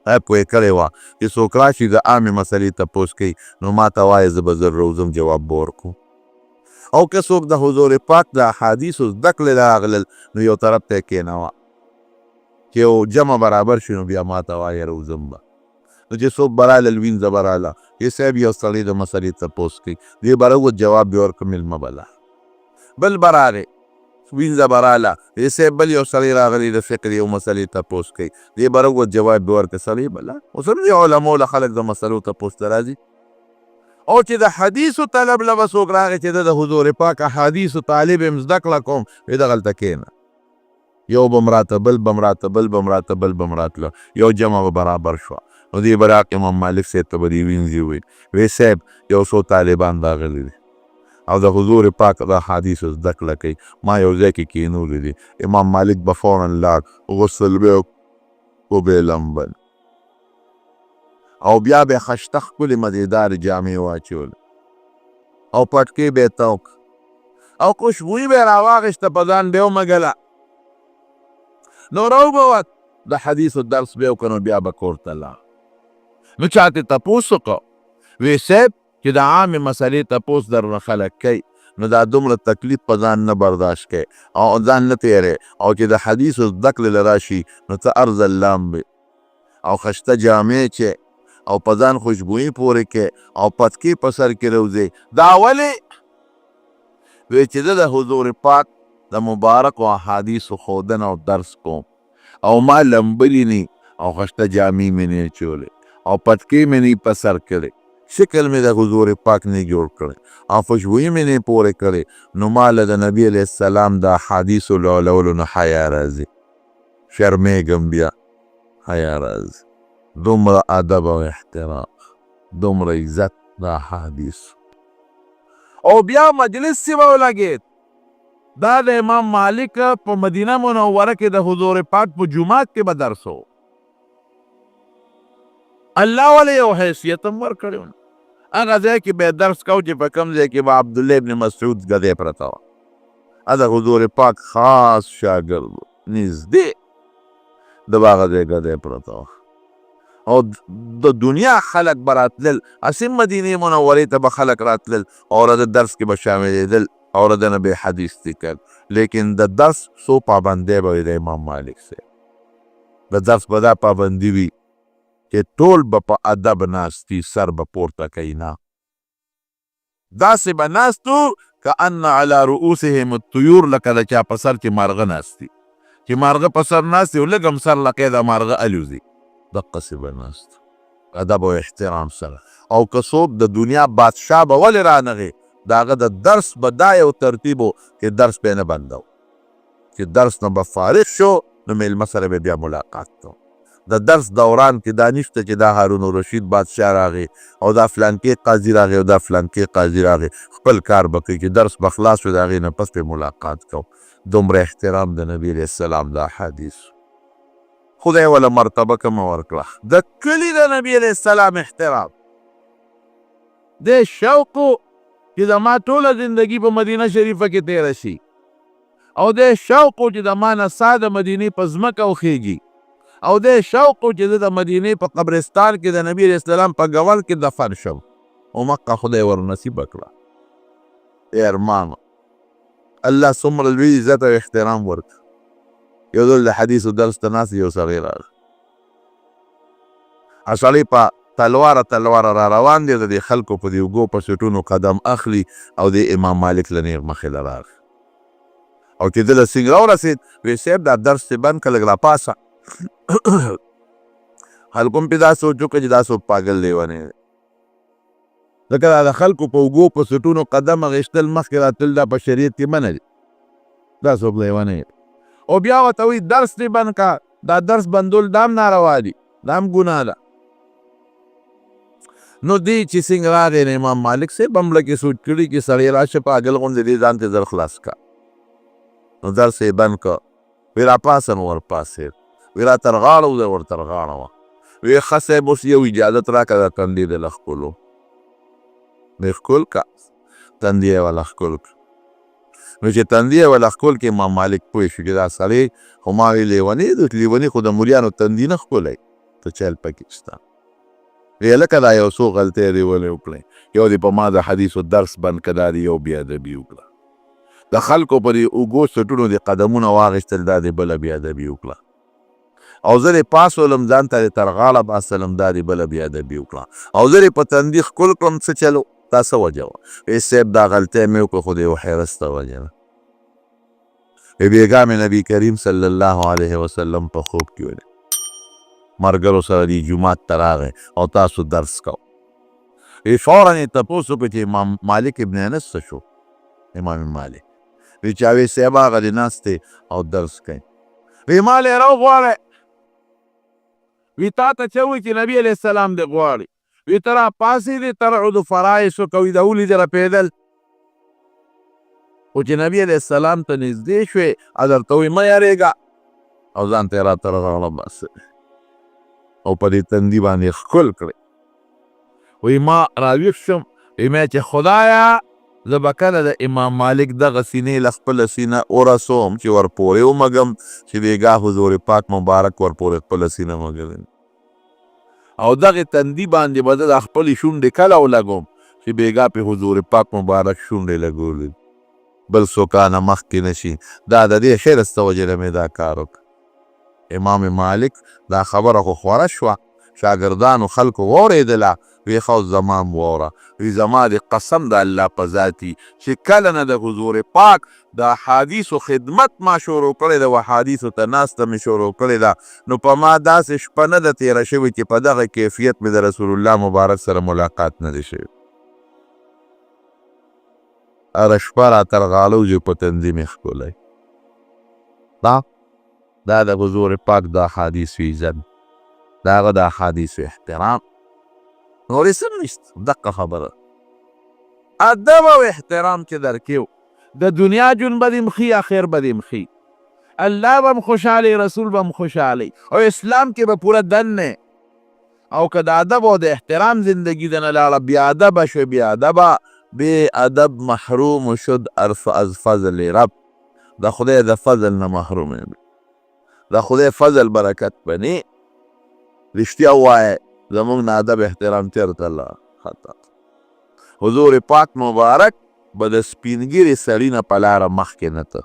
هغه پوه کړې وه چې څوک راشي د عامې مسئلې تپوس کوي نو ما ته وایه، زه به زر روځم جواب به ورکوم. او که څوک د حضور پاک د احادیثو زده کړې راغلل نو یو طرف ته یې کښېنوه چې یو جمع برابر شي نو بیا ما ته وایه روځم به. نو چې څوک به رالل وینځه به راله، چې صاحب یو سړی د مسئلې تپوس کوي، دی به راووت جواب به یې ورکړ، مېلمه به لاړ. بل به راغی، وینځه به راله، چې صاحب بل یو سړی راغلی د فقې یو مسئلې تپوس کوي، دی به راووت جواب به یې ورکړ، سړی به لاړ. اوس هم دې علماو له خلک د مسئلو تپوس ته راځي. او چې د حدیثو طلب له به څوک راغی چې زه د حضور پاک احادیثو طالب یم، زده کړه کوم، وایي دغلته کښېنه. یو به هم راته، بل به هم راته، بل به هم راته، بل به هم راتله، یو جمع به برابر شوه. نو دې به راغی امام مالک صاحب ته به دې وینځي وویل، وی صاحب یو څو طالبان راغلي دي او د حضور پاک د احادیثو زده کړه کوي، ما یو ځای کې کېنولي دي. امام مالک به فورا لاړ، غسل به یې وکړو، به یې لمبل او بیا به یې خشته ښکلې مزېدارې جامې واچولې او پټکې به یې تاو کړ او خوشبویي به یې راواخیسته، په ځان به یې ومږله، نو راوبه وت، د حدیثو درس به یې وکړ، نو بیا به کور ته لاړ. نو چا ترې تپوس وکړ، وی صاحب چې د عامې مسئلې تپوس درنه خلک کوي نو دا دومره تکلیف په ځان نه برداشت کوي او ځان نه تېری، او چې د حدیثو زده کړې له راشي نو ته هر ځل لامبې او خشته جامې چې او په ځان خوشبویي پورې کې او پتکې په سر کې روځې، دا ولې؟ وی چې زه د حضور پاک د مبارکو احادیثو ښودنه او درس کوم او ما لمبلي نی او خشته جامې مې نه اچولې او پتکې مې نه په سر کړې، شکل مې د حضور پاک نه جوړ کړی او خوشبویي مې نه پورې کړې، نو ما له د نبي علیه السلام د احادیثو لولولو نه حیا راځي، شرمېږم، بیا حیا راځي. دومره ادب او احترام، دومره عزت د احادیثو. او بیا مجلس چې به ولګېد، دا د امام مالک په مدینه منوره کې د حضور پاک په جومات کې به درس و. الله ولې یو حیثیت هم ورکړی و، هغه ځای کې به درس کو چې په کوم ځای کې به عبدالله ابن مسعود ګدی پرته وه، د حضور پاک خاص شاګرد، نږدې د به هغه ځای ګدی پرته وه. او د دنیا خلک به راتلل، هسې مدینې منورې ته به خلک راتلل او د درس کې به شاملېدل او د نه به حدیث لیکل، لیکن د درس څو پابندۍ به وي د امام مالک صاحب. د درس به دا پابندي وي چې ټول به په ادب ناست دي، سر به پورته کوي نه، داسې به ناست وو کأن علی رؤوسهم الطیور، لکه د چا په سر چې مارغه ناست دي، چې مارغه په سر ناست دي او لږ هم سر لکه دا مارغه الوزي، دقسې به ناست ادب او احترام سره. او که څوک د دنیا بادشاه به ولې رانغی، د هغه د درس به دا یو ترتیب و چې درس به یې نه بندو، چې درس نه به فارغ شو نو میلمه سره به بیا ملاقات کو. د درس دوران کې دا نشته چې دا هارون الرشید بادشاه راغی او دا فلانکې قاضي راغی او دا فلانکې قاضي راغی، خپل کار به کوي، چې درس به خلاص شو د هغې نه پس به ملاقات کو. دومره احترام د نبی علیه السلام د احادیث خدای وله مرتبه کومه ورکړه، د کلي د نبی علیه السلام احترام د شوق چې زما ټوله زندگی په مدینه شریفه کې تېره شي، او د شوق چې د ما نه ساه د مدینې په ځمکه وخېږي، او د شوق چې زه د مدینې په قبرستان کې د نبی علیه السلام په ګور کې دفن شم، او مکه خدای ور نصیب کړه. ارمان الله څومره لوی عزت او احترام ورکړ. یو ځل د حدیثو درس ته ناست یو سړی راغی، سړی په تلواره تلواره را روان دی، د دې خلکو په دې اوږو په سیټونو قدم اخلي، او د امام مالک له نېغ مخې له راغی، او چې ده له څنګ راورسېد، وی صاحب دا درس دې بند کړه، لږ راپاڅه. خلکو هم پرې دا سوچ وکړ چې دا څوک پاګل لیونی دی، ځکه دا د خلکو په اوږو په سیټونو قدم اخیستل مخکې راتلل دا په شریعت کې منع دي، دا څوک لیونی دی. او بیا ورته وایي درس دې بند کړه، دا درس بندول دا هم ناروا دي، دا هم ګناه ده. نو دی چې څنګه راغی نو امام مالک صاحب هم لکه سوچ کړي چې سړی راشه پاګل غوندې دې ځان ته زر خلاص کړه، نو درس یې بند کړ. وی راپاڅه، نو ورپاڅېد. وی را تر غاړه وځه، ور تر غاړه وه. وی ښه صاحب اوس یو اجازت راکړه دا تندې دې له ښکلو. وی ښکل که، تندې یې وله ښکل کړه. نو چې تندې یې وله ښکل کړه، امام مالک پوه شو چې دا سړی خو ما وی لیونی دی، لیونی خو د مولیانو تندې نه ښکلی، ته چل پکې شته. وی لکه دا یو څو غلطۍ دې ولې وکړې، یو دې په ما د حدیثو درس بند کړه، دا دې یو بې ادبي وکړه، د خلکو په دې اوږو سټونو دې قدمونه واخیستل، دا دې بله بې ادبي وکړه، او زه دې پاڅولم ځان ته دې تر غاړه باسلم، دا دې بله بې ادبي وکړه، او زه دې په تندي ښکل کړم، څه چلو دا څه وجه وه؟ وی صاحب دا غلطۍ مې وکړه خو د یو حیرت ته وجه ده. وی بېګا مې نبی کریم صلی الله علیه وسلم په خوب کې ولید، ملګرو سره دې جومات ته راغی او تاسو درس کوو. وی فوراً یې تپوس وکړ چې امام مالک ابن انس څه شو؟ امام مالک وی چې وی صاحب هغه دې ناست دی او درس کوي. وی ما له یې راوغواړی. وی تا ته څه وایي چې نبی علیه السلام دې غواړي؟ وی ته راپاڅېدې ترعد فرایص وکوي، دا ولې دې رپېدل؟ خو چې نبی علیه السلام ته نږدې شوې درته وایي مه یارېږه، او ځان ته یې را تر غاړه باسلې او په دې تندي باندې ښکل کړې. وایي ما راویښ شوم، وایي مې چې خدایا زه به کله د امام مالک دغه سینې له خپله سینه ورسوم چې ورپورې ومږم، چې بېګا حضور پاک مبارک ورپورې خپله سینه مږلې، او دغه تندي باندې به زه د خپلې شونډې کله ولګوم چې بېګا پې حضور پاک مبارک شونډې لګولې، بل څوکانه مخکې نه شي. دا د دې حرص د وجې نه مې دا کار وکړ. امام مالک دا خبره خو خوره شوه، شاګردانو خلکو واورېدله، وی ښه اوس زما هم واوره. وی زما دې قسم د الله په ذاتي چې کله نه د حضور پاک د احادیثو خدمت ما شروع کړی ده، احادیثو ته ناسته مې شروع کړې ده، نو په ما داسې شپه نه ده تېره شوې چې په دغه کیفیت مې د رسول الله مبارک سره ملاقات نه دی شوی. هره شپه را تر غاړه وځي په تندي مې ښکلی. دا د حضور پاک د احادیثو عزت، د هغه د احادیثو احترام، نور یې څه نشته. دقه خبره ادب او احترام چې درکیو، د دنیا ژوند به دې ښي، اخر به دې ښي، الله به هم خوشحاله، رسول به هم خوشحاله، او اسلام کې به پوره دننه. او که د ادب او د احترام زندگی دنه لاړه، بې ادبه شوې، بې ادبه، بې ادب محروم شد ارف از فضل رب، د خدای د فضل نه محروم یم، د خدای فضل برکت بني. رښتیا ووایه زموږ نه ادب احترام چېرته لاړ؟ خطا. حضور پاک مبارک به د سپینږیري سړي نه په لاره مخکې نه ته.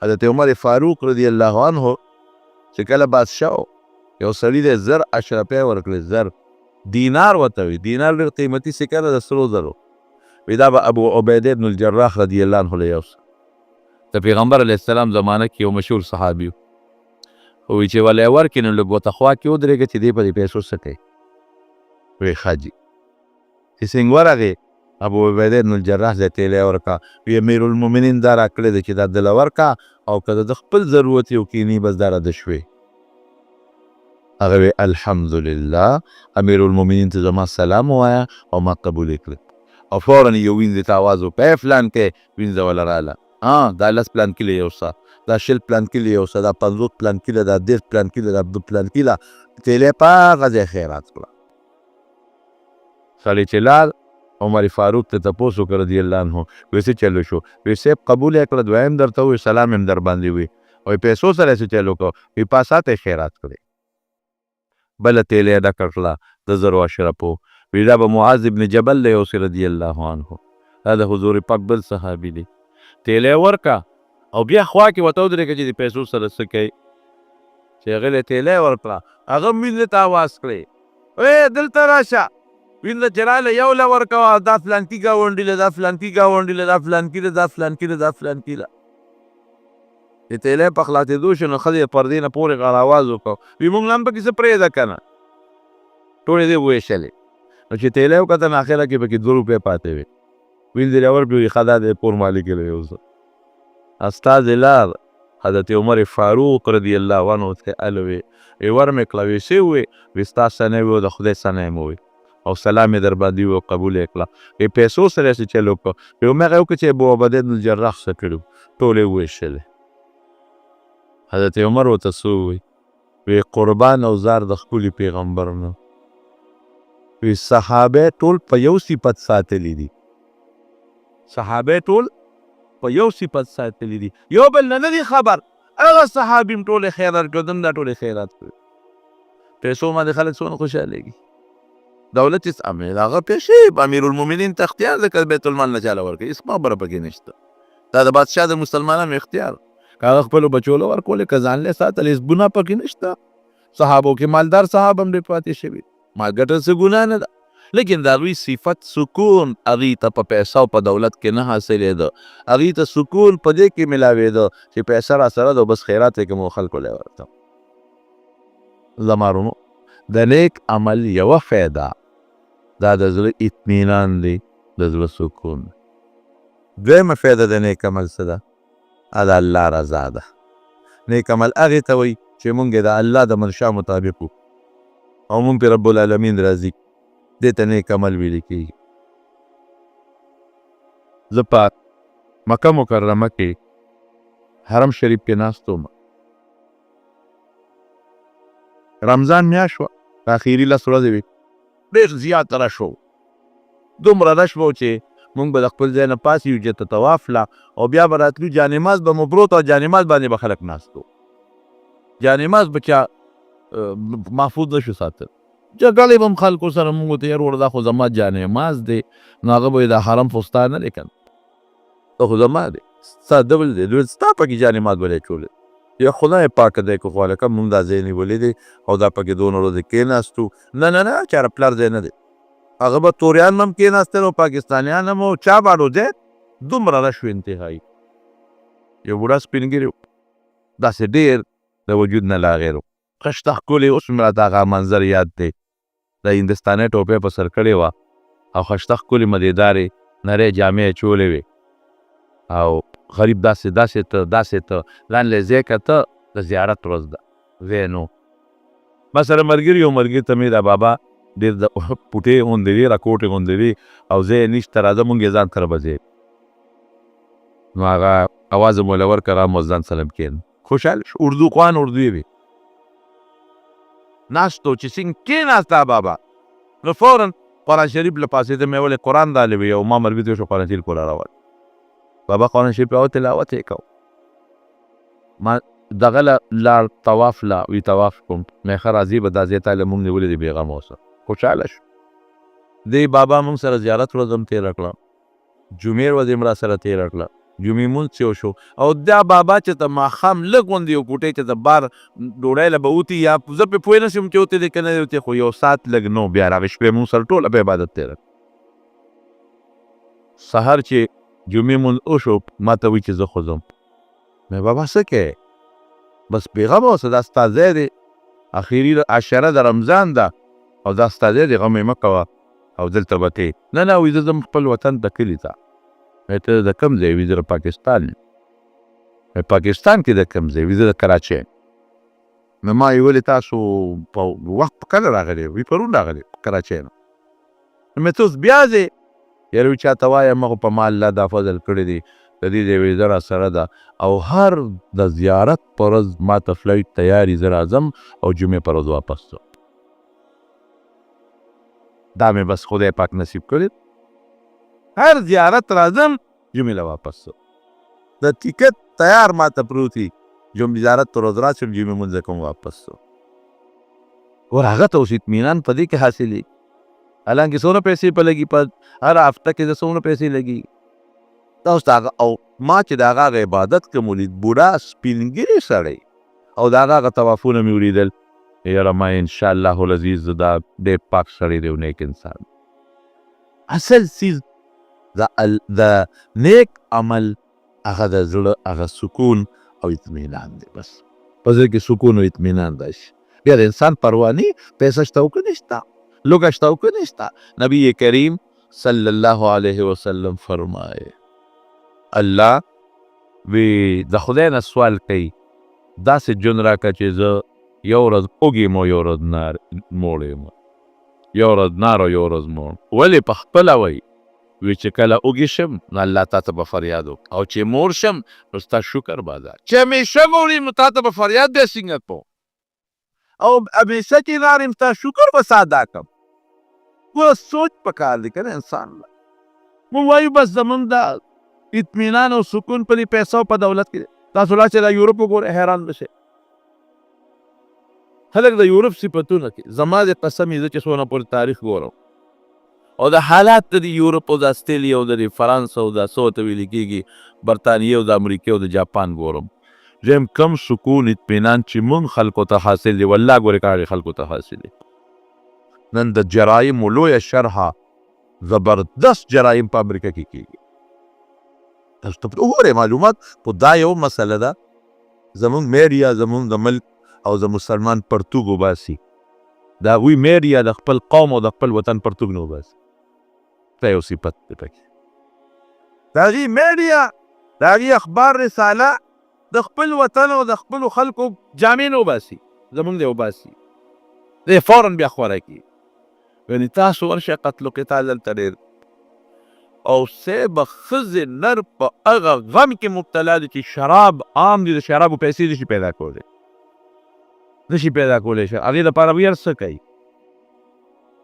حضرت عمر فاروق رضی الله عنه چې کله بادشاه و، یو سړي دی 1000 اشرفۍ ورکړې، 1000 دینار ورته وي، دینار ډېر قیمتي سکه ده د سرو زرو. وی دا به ابو عبیده ابن الجراح رضی الله عنه له یوسه. د پیغمبر علیه السلام زمانه کې یو مشهور صحابي و. وی چې ولې ورکې نو لږ ورته خوا کې ودرېږه چې دی په دې پیسو څه کوي. وی ښه جي. چې څنګه ورغی ابو عبیده ابن الجراح له تیلی ورکا، وی امیر المؤمنین دا راکړی دی چې دا دله ورکا او که د خپل ضرورت یو کینی بس دا را د شوې. هغه وی الحمدلله امیر المؤمنین ته زما سلام ووایه او ما قبول یې کړل. او فورا یې یو وینځې ته اواز وکړ، ای فلان کې وینځه وله راله، ها دا 10 پلانکي له یوسه، دا 20 پلانکي له یوسه، دا 50 پلانکي له، دا 30 پلانکي له، دا 2 پلانکي له، تیلی په هغه ځای خیرات کړه. سړی چې لاړ عمر فاروق ته تپوس وکړ رضی الله عنه، وی څه چلو شو؟ وی صاحب قبول یې کړه، دویم درته ووی سلام یې هم در باندې وی، وی پیسو سره یې څه چل وکړ؟ وی پاساته یې خیرات کړې. بله تیلی یې ډکه کړه د 1000 اشرفو. وی دا به معاذ ابن جبل له یوسي رضی الله عنه، دا د حضور پاک بل صحابي دی. تیلی ورکه او بیا خوا کې ورته ودرېږه چې د پیسو سره څه کوي. چې هغه له تیلی ورکړه، هغه وینځې ته اواز کړې، وی دلته راشه. وینځه چې راله یو له ورکوه، دا فلانکي ګاونډي له، دا فلانکي ګاونډي له، دا فلانکي له، دا فلانکي له، دا فلانکي له. چې تیلی په خلاصېدو شو نو ښځې پردې نه پورې غړ اواز وکړ، وی مونږ هم پکې څه پرېږده که نه، ټولې دې وویشلې. نو چې تیلی وکتل نو اخره کې پکې 2 روپۍ پاتې وې. وینځې یې ورکړې، وی ښه دا دی کور مالک یې له یوسه. استازی لاړ حضرت عمر فاروق رضی الله عنه ته الوی، وی ور مې کړه. وی څه ووی؟ وی ستا ثنا وی او د خدای ثنا یې مو وی او سلام یې در باندې وی او قبول یې کړه. وی پیسو سره یې څه چل وکړ؟ وی هماغه یې وکړه چې ابو عبیده بن الجراح څه کړي وو، ټول یې وویشلې. حضرت عمر ورته څه ووی؟ وی قربان او زار د ښکلي پیغمبر نه. وی صحابه ټول په یو صفت ساتلي دي، صحابه ټول په یو صفت ساتلي دي، یو بل نه نه دي خبر. هغه صحابي هم ټولې خیرات کړو، دم دا ټولې خیرات کړو. پیسو باندې خلک څونه خوشحالېږي. دولت هېڅ امیر هغه پیسې امیر المؤمنین ته اختیار دی که بیت المال نه چاله ورکوي، هېڅ خبره پکې نشته. دا د بادشاه د مسلمانانو اختیار، که هغه خپلو بچو له ورکولې که ځان له ساتلې، هېڅ ګناه پکې نشته. صحابو کې مالدار صحابه هم ډېر پاتې شوي، مال ګټل څه ګناه نه ده، لیکن د هغوی صفت سکون هغوی ته په پیسه او په دولت کې نه حاصلېده. هغوی ته سکون په دې کې ملاوېده چې پیسه را سره ده بس خیرات یې کوم او خلکو له یې ورکوم. زما وروڼو، د نیک عمل یوه فایده دا د زړه اطمینان دی، د زړه سکون. دویمه فایده د نیک عمل څه ده؟ د الله رضا ده. نیک عمل هغې ته وایي چې مونږ یې د الله د منشا مطابق وو او مونږ پرې رب العالمین راضي، دې ته نیک عمل ویل کېږي. زه په مکه مکرمه کې حرم شریف کې ناست وم، رمضان میاشت وه، اخري 10 ورځې وې، ډېر زیات رش و، دومره رش و چې مونږ به د خپل ځای نه پاڅې یو چېرته طواف له او بیا به راتلو، جانماز به مو پروت او جانماز باندې به خلک ناست وو. جانماز به چا محفوظ نه شو ساتل، جګړې به هم خلکو سره مونږ ورته یار وروره دا خو زما جانماز دی، نو هغه به یې د حرم خو ستا نه دی که نه، دا خو زما دی، ستا ډول دی، دوی ستا پکې جانماز ولې اچولی؟ یا خدای پاک دی که خو هلکه مونږ دا ځای نیولی دی او دا پکې دونه ورځې کېناستو. نه نه نه، چاره پلار ځای نه دی. هغه به توریان هم کېناستل او پاکستانیان هم او چا باندې ځای دومره رش و انتهایي. یو بوډا سپین ږیری و، داسې ډېر د وجود نه لاغیر و، خښته ښکلې، اوس مې راته هغه منظر یاد دی، د هندوستانۍ ټوپۍ په سر کړې وه او خښته ښکلې مزېدارې نرۍ جامې یې اچولې وې او غریب داسې داسې ته داسې ته ځان له ځای کته، د زیارت ورځ ده، ځای نو ما سره ملګري یو ملګري ته مې دا بابا ډېر د پوټې غوندې دی، راکوټې غوندې دی او ځای یې نشته، راځه مونږ یې ځان سره به ځای. نو هغه اواز مو له ورکړه، را مو ځان سره کښېنه، خوشحاله شو، اردو خوان اردو یې وي ناست و، چې څنګه کښېناست دا بابا نو فوراً قرآن شریف له پاڅېده، مې ولې قرآن رالی وي او ما ملګري ته شو قرآن شریف ورته راوړ. بابا قرآن شریف راوړ، تلاوت یې کوو. ما دغه له لاړ طواف له وی طواف کوم، مې ښه راځي به دا ځای تا له مونږ نیولې دی، بېغمه اوسه. خوشحاله شو. دی بابا مونږ سره زیارت ورځ هم تېره کړه، جمعې ورځ یې هم را سره تېره کړه. جمعې مونځ چې وشو او دا بابا چې ته ماښام لږ غوندې یو کوټې چې ته بار ډوډۍ له به وتي، یا زه پرې پوه نه شوم چې وتی دی که نه دی وتی، خو یو ساعت لږ نو بیا راغی. شپې مونږ سره ټوله په عبادت تېره. سهار چې جمعې مونځ وشو، ما ته وایي چې زه خو ځم. مې بابا څه کوې؟ بس بېغمه اوسه، دا ستا ځای دی، اخري عشره د رمضان ده او دا ستا ځای دی، غم یې مه کوه او دلته به کوې. نه نه، وایي زه ځم خپل وطن ته، کلي ته. مې ته د کوم ځای؟ وي زه د پاکستان یم. مې پاکستان کې د کوم ځای؟ وي زه د کراچۍ. نو ما یې ولې تاسو په وخت کله راغلی؟ وي پرون راغلی کراچۍ نه. نو مې ته اوس بیا ځې؟ یاره وي چاته وایم، خو په ما الله دا فضل کړی دی، د دې ځای ویزه را سره ده او هر د زیارت په ورځ ما ته flight تیاري، زه راځم او جمعې پر ورځ واپس ځم. دا مې بس خدای پاک نصیب کړی، هر زیارت راځم، جمعې له واپس ځم. د ټیکټ تیار ما ته پروت وي، جمعې زیارت پر ورځ راشم، جمعې مونځ کوم، واپس ځم. ګوره هغه ته اوس اطمینان په دې کې حاصلېږي، حالانکه څومره پیسې په لګي، په هره هفته کې د څومره پیسې لګي. دا اوس د هغه، او ما چې د هغه هغه عبادت کوم ولید، بوډا سپین ږیری سړی، او د هغه هغه طوافونه مې ولیدل، یاره ما انشاءالله العزیز دا ډېر پاک سړی دی او نیک انسان. اصل څیز د نیک عمل هغه د زړه هغه سکون او اطمینان دی. بس په زړه کې سکون او اطمینان راشي، بیا د انسان پروا نه، پیسه شته او که نشته، لوګه شته او که نشته. نبی کریم صلی الله علیه وسلم فرمایي، الله وی د خدای نه سوال کوي، داسې ژوند راکړه چې زه یو ورځ وږی یم او یو ورځ نار موړ یم، یو ورځ نار او یو ورځ موړ. ولې؟ په خپله وایي، وی چې کله وږی شم نو الله تا ته به فریاد وکړم، او چې مور شم نو ستا شکر به ادا، چې همیشه موړ یم نو تا ته به فریاد بیا څنګه کوم، او همیشه چې نار یم ستا شکر به څه ادا کړم. ګوره سوچ پکار دی که نه انسان له. موږ وایو بس زمونږ د اطمینان او سکون په دې پیسو په دولت کې. تاسو لاړ شئ دا یورپ وګورئ، حیران به شئ. خلک د یورپ صفتونه کوي. زما د قسم یې، زه چې څونه پورې تاریخ ګورم او د حالات د یورپ او د استرالیا او د فرانس او د څه ورته ویل کېږي برتانیې او د امریکې او د جاپان ګورم، زه کم سکون اطمینان چې مونږ خلکو ته حاصل دی، والله ګورې که هغې خلکو ته حاصل دی. نن د جرایمو لویه شرحه، زبردست جرایم په امریکا کې کېږي. تاسو ته وګورئ معلومات. خو دا یو مسله ده، زمونږ میډیا زمونږ د ملک او د مسلمان پرتوګ وباسي، د هغوی میډیا د خپل قوم او د خپل وطن پرتوګ نه وباسي. دا یو صفت دی پکې. د هغې میډیا، د هغې اخبار رساله د خپل وطن او د خپلو خلکو جامې نه وباسي، زمونږ دی وباسي، دی فورا بیا خوره کړي. یعنې تاسو ورشئ قتل و قتال دلته ډېر، او صاحب ښځې نر په هغه غم کې مبتلا دي چې شراب عام دي، د شرابو پیسې نشي پیدا کولی، نشي پیدا کولی شي، هغې دپاره به هر څه کوي.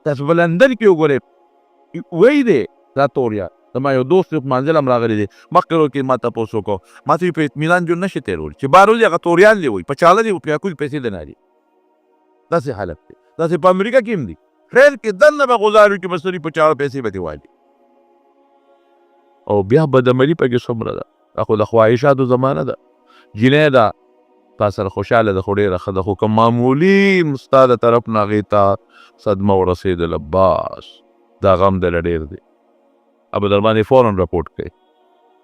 تاسو په لندن کې وګورئ، وایي دی دا توریا، زما یو دوست دی، منزل هم راغلی دی، مخکې ورو کې ما تپوس وکړو، ما ته وایي په اطمینان ژوند نشي تېرولی، چې بار وځي هغه توریان دی، وایي په چاړه دی پرې کوي، پیسې دی نه لري. داسې حالت دی. داسې په امریکا کې هم دي، ټرین کې دننه به غوزار وي چې به سړي په چاړه پیسې به دې والي. او بیا بدعملي پکې څومره ده، دا خو د خواهشاتو زمانه ده. جینۍ ده تا سره خوشحاله ده، خو ډېره ښه ده، خو که معمولي ستا د طرف نه هغې ته صدمه ورسېدله، بس دا غم دله ډېر دی، به در باندې فورا رپورټ کوي،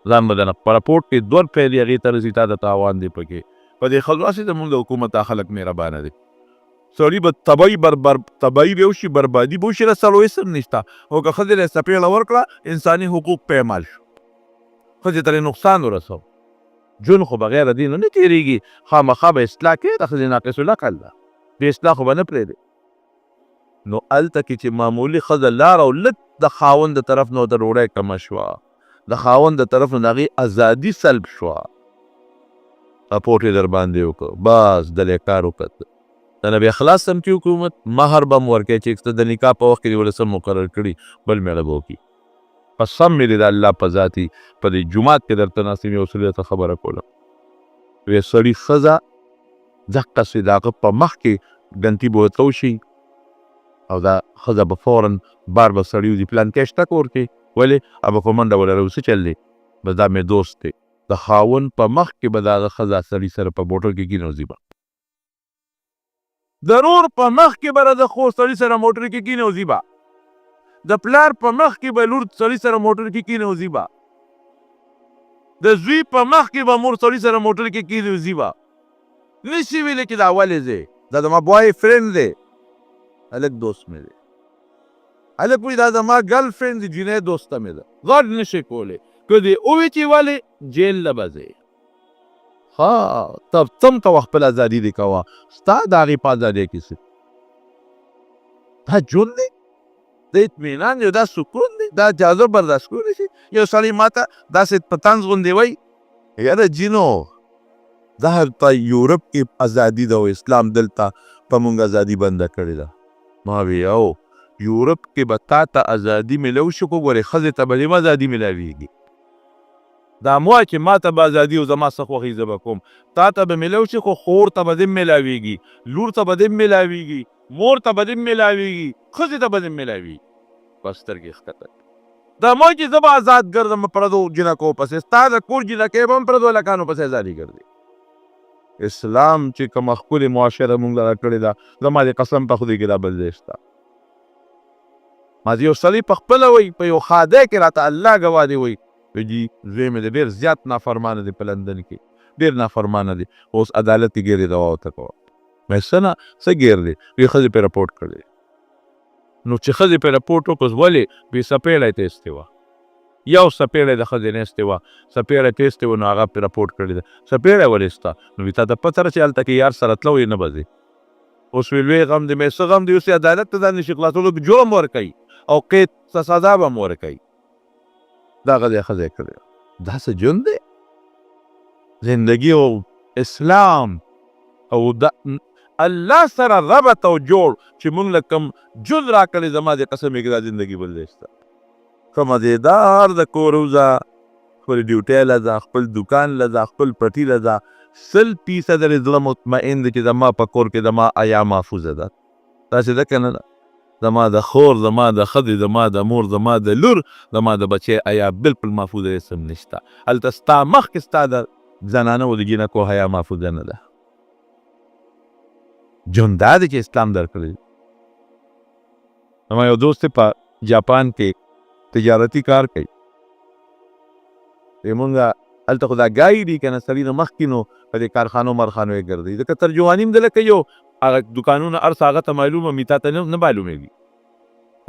ځان به درنه په رپورټ کې دوه روپۍ دي هغې ته رسي، تا ته تاوان دی پکې. په دې ښځو هسې زمونږ د حکومت دا خلک مهربانه دي، سړي به تباهي بربر تباهي به وشي، بربادي به وشي، له سړو هېڅ هم نشته، خو که ښځې له یې څپېړه ورکړه انساني حقوق پیمال شو، ښځې ته یې نقصان ورسو. ژوند خو بغیر د دې نه نه تېرېږي، خامخا به اصلاح کوي، د ښځې ناقص العقل ده، بې اصلاح خو به نه پرېږدي. نو هلته کې چې معمولي ښځه لاړه او لږ د خاوند د طرف نه ورته ډوډۍ کمه شوه، د خاوند د طرف نه د هغې ازادي سلب شوه، رپورټ یې در باندې وکړ، بس دلی کار وکړ، د نه بیا خلاص هم کړي حکومت، مهر به هم ورکوي چې ته د نکاح په وخت کې دې ورله څه مقرر کړي، بل مېړه به وکړي. قسم مې دی د الله په ذاتي، په دې جومات کې درته ناست یم، یو سړي درته خبره کوله، وی سړي ښځه دقسې د هغه په مخ کې ګنتي به ورته وشي او دا ښځه به فورا بار به سړي وځي، پلانکی شته کور کې، ولې؟ هغه په منډه ورله څه چل دی، بس دا مې دوست دی. د خاوند په مخ کې به د هغه ښځه سړي سره په موټر کې کینوځي به. د رور په مخ کې به د خور سړي سره موټر کې کینوځي به. د پلار په مخ کې به لور سړي سره موټر کې کینوځي به. د زوی په مخ کې به مور سړي سره موټر کې کینوځي به. نشي ویلی چې دا ولې دی، دا زما بوای فرند دی، هلک دوست مې دی. هلک وایي دا زما ګرل فرند دی، جینۍ دوسته مې ده. غږ نشي کولی، که دې ووي چې ولې، جیل له به ځې. ښه ته څم کوه، خپله ازادي دې کوه، ستا د هغې په ازادۍ کې څه؟ دا ژوند دی، د اطمینان دی، دا سکون دی، دا اجازه برداشت کولی شي. یو سړی ماته داسې په طنز غوندې وایي، یاره جینو دا هلته یورپ کې ازادي ده او اسلام دلته په مونږ ازادي بنده کړې ده. ما وی او یورپ کې به تا ته ازادي ملو شي، خو ګورې ښځې ته به دې هم ازادي ملاویږي. دا مه وایه چې ما ته به ازادي او زما څه خوښي زه به کوم، تا ته به ملو شي خو خور ته به دې هم ملاویږي، لور ته به دې هم ملاویږي، مور ته به دې هم ملاویږي، ښځې ته به دې هم ملاویږي. بس سترګې ښکته کړې. دا مه وایه چې زه به ازاد ګرځم پردو جینکو پسې، ستا د کور جینکۍ به هم پردو هلکانو پسې ازادي ګرځي. اسلام چې کومه ښکلې معاشره مونږ له راکړې ده، زما دې قسم په خدای کې دا بل ځای شته. ما یو سړی په خپله وایي، په یو ښادۍ کې راته الله ګواه دی وایي، جي زوی مې دی ډېر زیات نافرمانه دی، په لندن کې ډېر نافرمانه دی، اوس عدالت کې ګېرې دوا ورته کوه. مې څه نه څه ګېر دی؟ وی ښځې پرې رپورټ کړی. نو چې ښځې پرې رپورټ وکړ، ولې؟ وی څپېړه یې تېستې وه، یو څپېړه یې د ښځې نه ایستې وه، څپېړه یې تېستې وه، نو هغه پرې رپورټ کړی دی. څپېړه یې ولې سته؟ نو وی تا ته پته ده چې هلته کې یار سره تلو یې نه به ځې. اوس وی لوی غم دی. مې څه غم دی؟ اوس یې عدالت ته ځان نشي خلاصولو، جرم ورکوي او قید څه سزا به هم ورکوي. دا غځې ښځې کړې، دا څه ژوند دی؟ زندگی او اسلام او د الله سره ربط او جوړ چې مونږ له کوم ژوند راکړی، زما دې قسم یې دا زندگی بل ځای شته. ښه مزېدار د کور وځه، خپلې ډیوټۍ له ځه، خپل دوکان له ځه، خپل پټي له ځه، 100% دې زړه مطمئن دی چې زما په کور کې زما حیا محفوظه ده. داسې ده که نه ده؟ زما د خور، زما د ښځې، زما د مور، زما د لور، زما د بچی حیا بالکل محفوظه، هېڅ هم نشته. هلته ستا مخکې ستا د زنانو د جینکو حیا محفوظه نه ده. ژوند دا دی چې اسلام درکړی. زما یو دوست په جاپان کې تجارتي کار کوي. مونږ هلته خو دا ګای دي که نه، سړي نه مخکې نو په دې کارخانو مرخانو یې ګرځي، ځکه ترجماني هم دله کوي او هغه دوکانونه هر څه هغه ته معلومه مي، تا ته نه معلومېږي.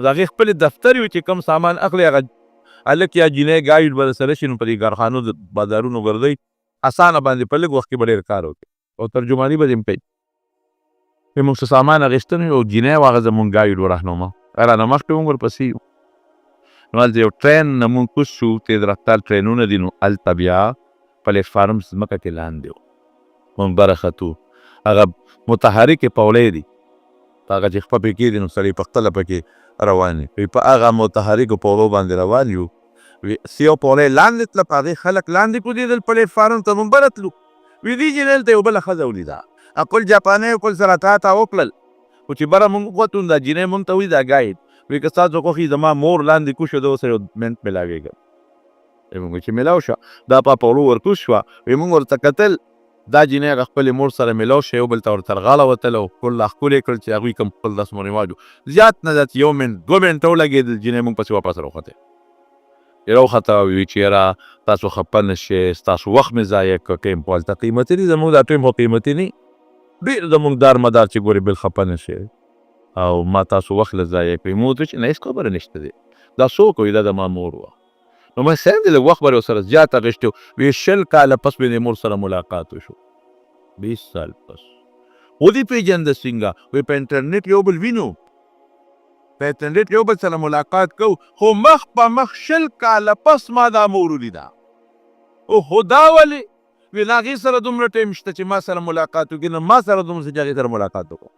د هغې خپلې دفتر وي چې کوم سامان اخلي، هغه هلک یا جینۍ ګایډ به درسره شي، نو په دې کارخانو بازارونو ګرځي، اسانه باندې په لږ وخت کې به ډېر کار وکړي او ترجماني به دې هم کوي. موږ څه سامان اخیستی یو جینۍ وه، هغه زموږ ګایډ و، رهنما رانه مخکې موږ ورپسې یو. نو هلته یو ټرین نه موږ کوز شو، تیز رفتار ټرینونه دي، نو هلته بیا پلیټفارم ځمکه کې لاندې و، موږ بره ختو، هغه متحرکې پولۍ دي، هغه چې خپه پې کېږي نو سړی په خپله پکې روان وي، په هغه متحرکو پولو باندې روان یو. څه یو پولۍ لاندې تله، په هغې خلک لاندې کوزېدل پلیټفارم ته، موږ بره تلو. وی دې جینۍ هلته یو بله ښځه ولیده، خپل جاپانۍ خپل سره تا تا وکړل، خو چې بره موږ وختو دا جینۍ موږ ته وایي، دا ګایډ وی که ستاسو خوښ وي زما مور لاندې کوز شو، زه ورسره یو منټ ملاوېږم. موږ چې ملاو شوه، دا په پولو ورکوز شوه، وی موږ ورته کتل، دا جینۍ هغه خپلې مور سره ملاو شوه، یو بل ته ورته غاړه وتله او ښکل لا ښکل یې کړل چې هغوی کوم خپل رسم و رواج و. زیات نه زیات یو منټ دوه منټه ولګېدل، جینۍ موږ پسې واپس راوخته، راوخته وی چې یاره تاسو خفه نه شئ، ستاسو وخت مې ضایع کړ، ټایم خو هلته قیمتي دی، زموږ دا ټایم خو قیمتي نه ډېر، زموږ دار مدار چې ګورې بل خفه نه شئ او ما تاسو وخت له ضایع کړی. مور ورته چې نه هېڅ خبره نشته دی، دا څوک وي؟ دا زما مور وه. نو ما سم دی لږ وخت به ورسره زیات اخیستی و. وی 20 کاله پس مې د مور سره ملاقات وشو، 20 سال پس. ودې پېژنده څنګه؟ وی په انټرنیټ یو بل وینو، په انټرنیټ یو بل سره ملاقات کوو، خو مخ په مخ 20 کاله پس ما دا مور ولیده. او خدا ولې؟ وی نه هغې سره دومره ټایم شته چې ما سره ملاقات وکړي، نه ما سره دومره چې هغې سره ملاقات وکړم.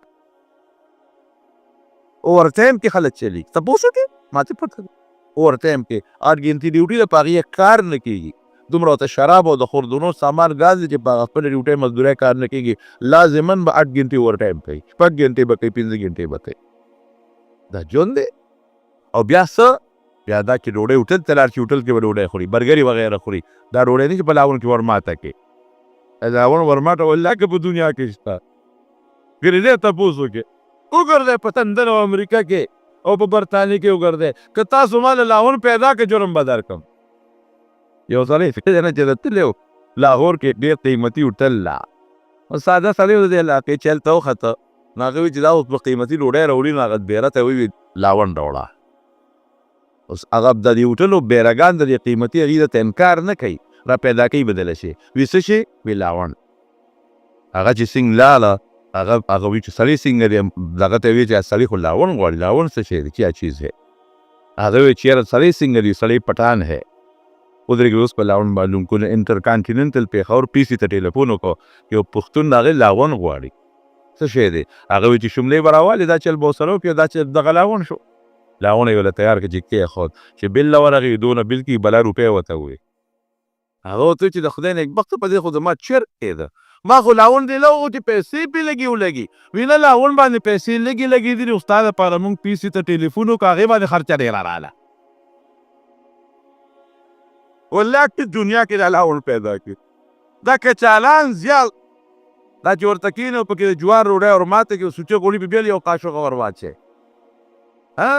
اوور ټایم کې خلک چلیږي، تپوس وکړي ما ته پته ده. اوور ټایم کې 8 ګنټې ډیوټي ده، په هغې یې کار نه کېږي، دومره ورته شراب او د خوردونو سامان ګاز دی چې په هغه خپله ډیوټۍ مزدورۍ کار نه کېږي، لازماً به 8 ګنټې اوور ټایم کوي، 6 ګنټې به کوي، 5 ګنټې به کوي. دا ژوند دی. او بیا څه؟ بیا دا چې ډوډۍ هوټل ته لاړ شي، هوټل کې به ډوډۍ خوري، برګري وغیره خوري، دا ډوډۍ نه چې په لاون کې ورماته کې، لاون ورماته والله که په دنیا کې شته. ګرځې تپوس وکړې، وګرځئ په لندن او امریکا کې او په برتانیې کې وګرځئ، که تاسو ما له لاون پیدا که جرم به درکړم. یو سړی نه چې تللی و لاهور کې ډېر قیمتي هوټل لا، ساده سړی و د دې علاقې، چې هلته وخته نو هغه وایي چې دا اوس به قیمتي ډوډۍ راوړي، نو هغه بیره ته وویل لاون راوړه. اوس هغه د دې هوټلو بیرګان د دې قیمتي هغې ته انکار نه کوي، را پیدا کوي بدله شي، وي څه شي، وي لاون. هغه چې څنګه لاړه، هغه وایي چې سړی څنګه دی، دغه ته وایي چې سړی خو لاون غواړي، لاون څه شی دی، کیا چیز ہے؟ هغه وایي چې یاره سړی څنګه دی، سړی پټان ہے. ودرېږي اوس په لاون معلوم کړو. انټرکانټیننټل پېښور پي سي ته ټلیفون وکړو، یو پښتون راغی لاون غواړي، څه شی دی؟ هغه وایي چې شملې به راوالې، دا چل به ورسره وکړي، دا چل دغه لاون شو. لاون یې ورله تیار کړ چې کېښود، چې بل له ورغی دونه بل کي بلا روپۍ ورته ووایي. هغه ورته وویل چې د خدای نېکبخته په دې خو زما چرګ کېده، ما خو لاون دې له وغوښت چې پیسې پرې لګي ولګي، وي نه لاون باندې پیسې لګي لګېدلي، خو ستا دپاره موږ پي سي ته ټلیفون وکړو، هغې باندې خرچه ډېره راله. والله که دنیا کې دا لاون پیدا کړي، دا کچالان زیال دا چې ورته کښېني او پکې د جوار ډوډۍ ور ماته کړي، سوچه ګوړي پې بیا یو قاشوقه ور واچوي، ها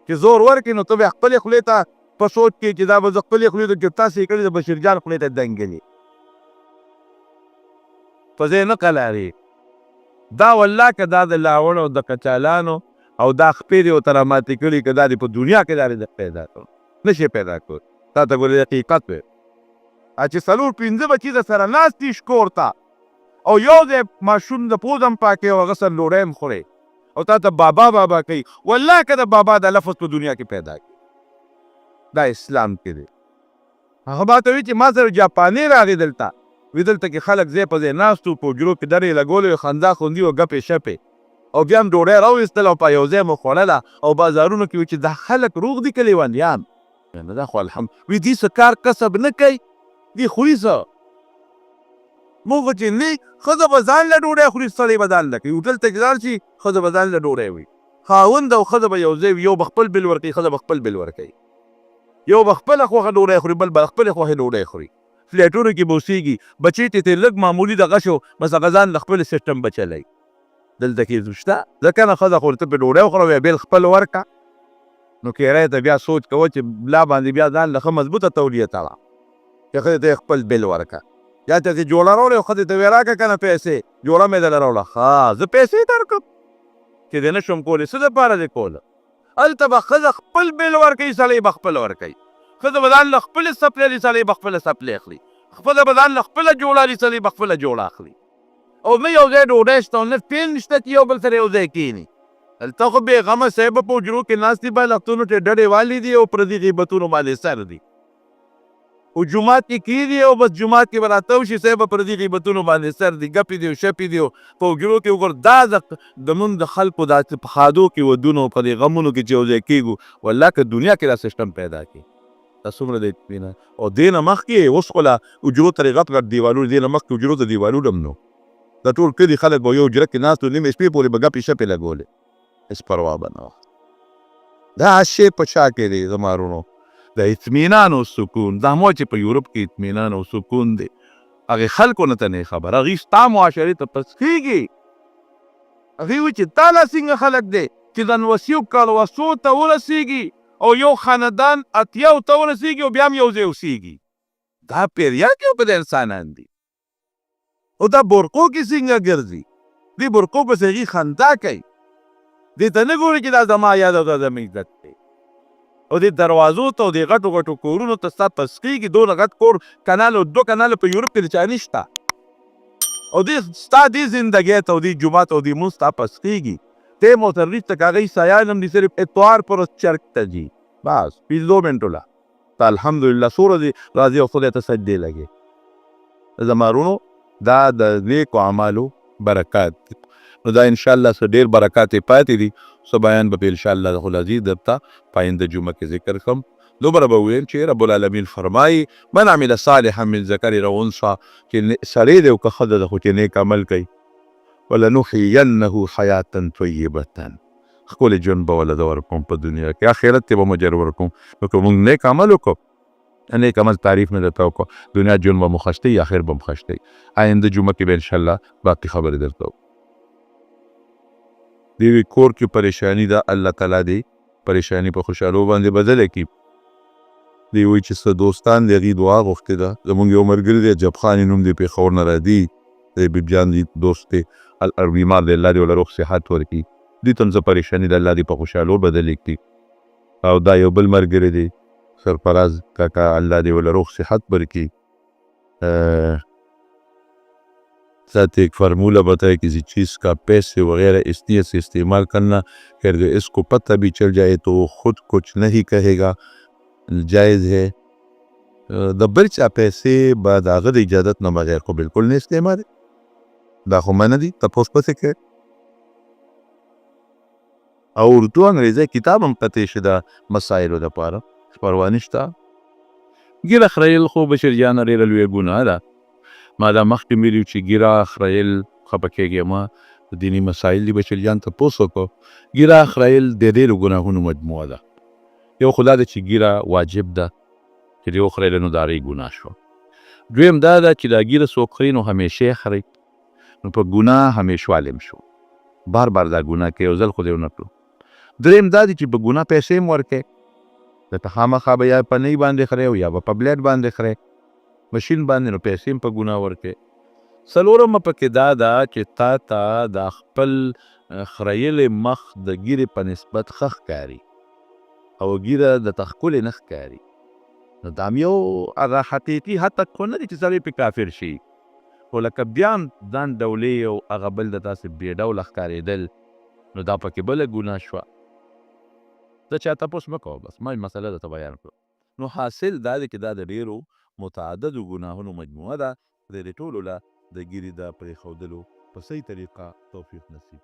چې زور ورکړي نو ته بیا خپلې خولې ته په سوچ کې چې دا به زه خپلې خولې ته چې تاسې یې کړي د بشیر جان خولې ته دنګلې په ځای نه قلارې. دا والله که دا د لاوړ او د کچالانو او دا خپې دې ورته راماتې کړي، که دا دې په دنیا کې دا دې پیدا کړو نه شي پیدا کول. تا ته ګورې حقیقت وی چې څلور پنځه بچي در سره ناست دي شکور ته، او یو ځای ماشوم د پوزه هم پاکوي او هغه سره ډوډۍ هم خوري او تا ته بابا بابا کوي، والله که د بابا دا لفظ په دنیا کې پیدا کړي، دا اسلام کې دی. هغه ما ته وایي چې ما سره جاپاني راغی دلته، وی دلته کې خلک ځای په ځای ناست وو، په حجرو کې ډرې لګولې وې، خندا خوندي وه، ګپې شپې، او بیا هم ډوډۍ راویستله او په یو ځای مو خوړله، او بازارونو کې وي چې دا خلک روغ دي که لیونیان؟ نه دا خو الحمد وی دي څه کار کسب نه کوي، دي خوري څه؟ موږ خو چې نه، ښځه به ځان له ډوډۍ خوري، سړی به ځان له کوي. هوټل ته چې لاړ شي ښځه به ځان له ډوډۍ وي، خاوند او ښځه به یو ځای وي، یو به خپل بل ورکوي، ښځه به خپل بل ورکوي، یو به خپله خوښه ډوډۍ خوري، بل به خپلې خوښې ډوډۍ خوري. فلیټونو کې به اوسېږي، بچی ته ترې لږ معمولي دغه شو، بس هغه ځان له خپل سیسټم به چلوي. دلته کې شته ځکه نه ښځه خو ته پرې ډوډۍ وخوره، بیا بل خپل ورکه، نو کرایه ته بیا سوچ کوه چې لا باندې بیا ځان له ښه مضبوطه تولیه تړه چې ښځې ته یې خپل بل ورکه، یا ته چې جوړه راوړې او ښځې ته ویې راکړه که نه پیسې، جوړه مې درله راوړه، ښه زه پیسې درکړم چې دې نه شم کولی، څه دپاره دې کوله؟ هلته به ښځه خپل بل ورکوي، سړی به خپل ورکوي، ښځه به ځان له خپلې څپلۍ اخلي، سړی به خپله څپلۍ اخلي، ښځه به ځان له خپله جوړه اخلي، سړی به خپله جوړه اخلي، او نه یو ځای ډوډۍ شته او نه فین شته چې یو بل سره یو ځای کښېني. هلته خو بېغمه صاحب په حجرو کې ناست دي، بالښتونو ته ډډې والي دي او پردي غیبتونو باندې سر دي، او جومات کې کښېني او بس جومات کې به راتاو شي، صاحب پردي غیبتونو باندې سر دي، ګپې دي او شپې دي. او په حجرو کې وګوره دا د موږ د خلکو دا په ښادو کې ودونو په دې غمونو کې چې یو ځای کېږو، والله که دنیا کې دا سیسټم پیدا کړي دا څومره د اطمینان. او دې نه مخکې اوس خو لا حجرو ته غټ غټ دیوالونه، دې نه مخکې حجرو ته دیوالونه هم نو، د ټول کلي خلک به یو حجره کې ناست وو، نیمې شپې پورې به ګپې شپې لګولې، هېڅ پروا به نه وه. دا شی په چا کې دی زما وروڼو؟ د اطمینان او سکون. دا مو چې په یورپ کې اطمینان او سکون دی، هغې خلکو نه ته نه خبر، هغوی ستا معاشرې ته پسخېږي، هغوی وایي چې دا لا څنګه خلک دی چې د نوسیو کړوسو ته ورسېږي او یو خاندان اتیاو ته ورسېږي او بیا هم یو ځای اوسېږي. دا پیریان دي او که دا انسانان دي؟ او دا برقو کې څنګه ګرځي؟ دې برقو پسې هغوی خندا کوي، دې ته نه ګوري چې دا زما یاد او دا زما عزت دی. او دې دروازو ته او دې غټو غټو کورونو ته ستا پسخېږي، دونه غټ کور کنال او دوه کناله په یورپ کې د چا نشته، او دې ستا دې زندګۍ ته او دې جومات او دې مونځ ته پسخېږي. ټایم ورسره نشته، که هغه عیسایان هم دي صرف اتوار پر ورځ چرک ته ځي، بس پنځو منټو له ته الحمدلله څو ورځې راځي او خدای ته سجدې لګې. زما وروڼو دا د نیکو اعمالو برکات دي، نو دا انشاءالله څه ډېر برکات یې پاتې دي، څه بیان به پرې انشاءالله خو العزیز درته په آینده جمعه کې ذکر کړم. دومره به ووایم چې رب العالمین فرمایي من عمل صالحا من ذکر او انثی، چې سړی دی او که ښځه ده خو چې نیک عمل کوي، ولنحینه حیاة طیبة، ښکلی ژوند به وله زه ورکوم په دنیا کې، آخرت کې به هم اجر ورکوم. نو که مونږ نیک عمل وکړو، نیک عمل تعریف مې درته وکړو، دنیا ژوند به مو ښه وي، آخر به هم ښه وي. آینده جمعه کې به انشاءالله باقي خبرې درته وکړو. د یوې کور کې پریشانی ده، الله تعالی دې پریشانی په خوشحالو باندې بدله کړي. دی وایي چې څه دوستان دی، هغوی دعا غوښتې ده. زموږ یو ملګری دی، عجب خان یې نوم دی، پېښور نه راځي، د حبیب جان دی دوست دی، بیمار دی، الله دې ورله روغ صحت ورکړي. دوی ته هم څه پریشانی ده، الله دې په خوشحالو بدلې کړي. او دا یو بل ملګری دی، سرفراز کاکا، الله دې ورله روغ صحت ورکړي. साथ एक फार्मूला बताया किसी चीज़ का पैसे वगैरह इस नीयत से इस्तेमाल करना कि अगर इसको पता भी चल जाए तो वो खुद कुछ नहीं कहेगा, जायज़ है. د بل چا پیسې به د هغه د اجازت نه بغیر خو بالکل نه استعمال، دا خو منع دي، تپوس پسې کوي. او اردو انګریزي کتاب هم کتی شي د مسایلو دپاره، پروا نشته. ږیره خریل خو بشیر جانه ډېره لویه ګناه ده. ما دا مخکې ویلي چې ږیره خریل، خفه کېږې مه، دیني مسایل دي، بشیر جان تپوس وکړو. ږیره خریل د ډېرو ګناهونو مجموعه ده. یو خو دا ده چې ږیره واجب ده، چې دې وخریله نو دا هغې ګناه شوه. دویم دا ده چې دا ږیره څوک خري نو همیشه یې خري، نو په ګناه همیشوالی هم شو، بار بار دا ګناه کوي، یو ځل خو دې ونه کړو. دریم دا دی چې په ګناه پیسې هم ورکوي، لکه خامخا به یا په نۍ باندې خري او یا به په بلیډ باندې خري، مشین باندې، نو پیسې هم په ګناه ورکوي. څلورمه پکې دا ده چې تا ته دا خپل خریلی مخ د ږیرې په نسبت ښه ښکاري او ږیره د ته ښکلې نه ښکاري، نو دا هم یو هغه حقیقي حتی خو نه دی چې سړی پرې کافر شي، خو لکه بیا هم ځان ډولې او هغه بل د تاسې بې ډوله ښکارېدل، نو دا پکې بله ګناه شوه. زه چا تپوس مه کوه، بس ما یې مسله درته بیان کړه. نو حاصل دا دی چې دا د ډېرو متعددو ګناهونو مجموعه ده. خدای دې ټولو له د ږیرې د پرېښودلو په صحیح طریقه توفیق نصیب.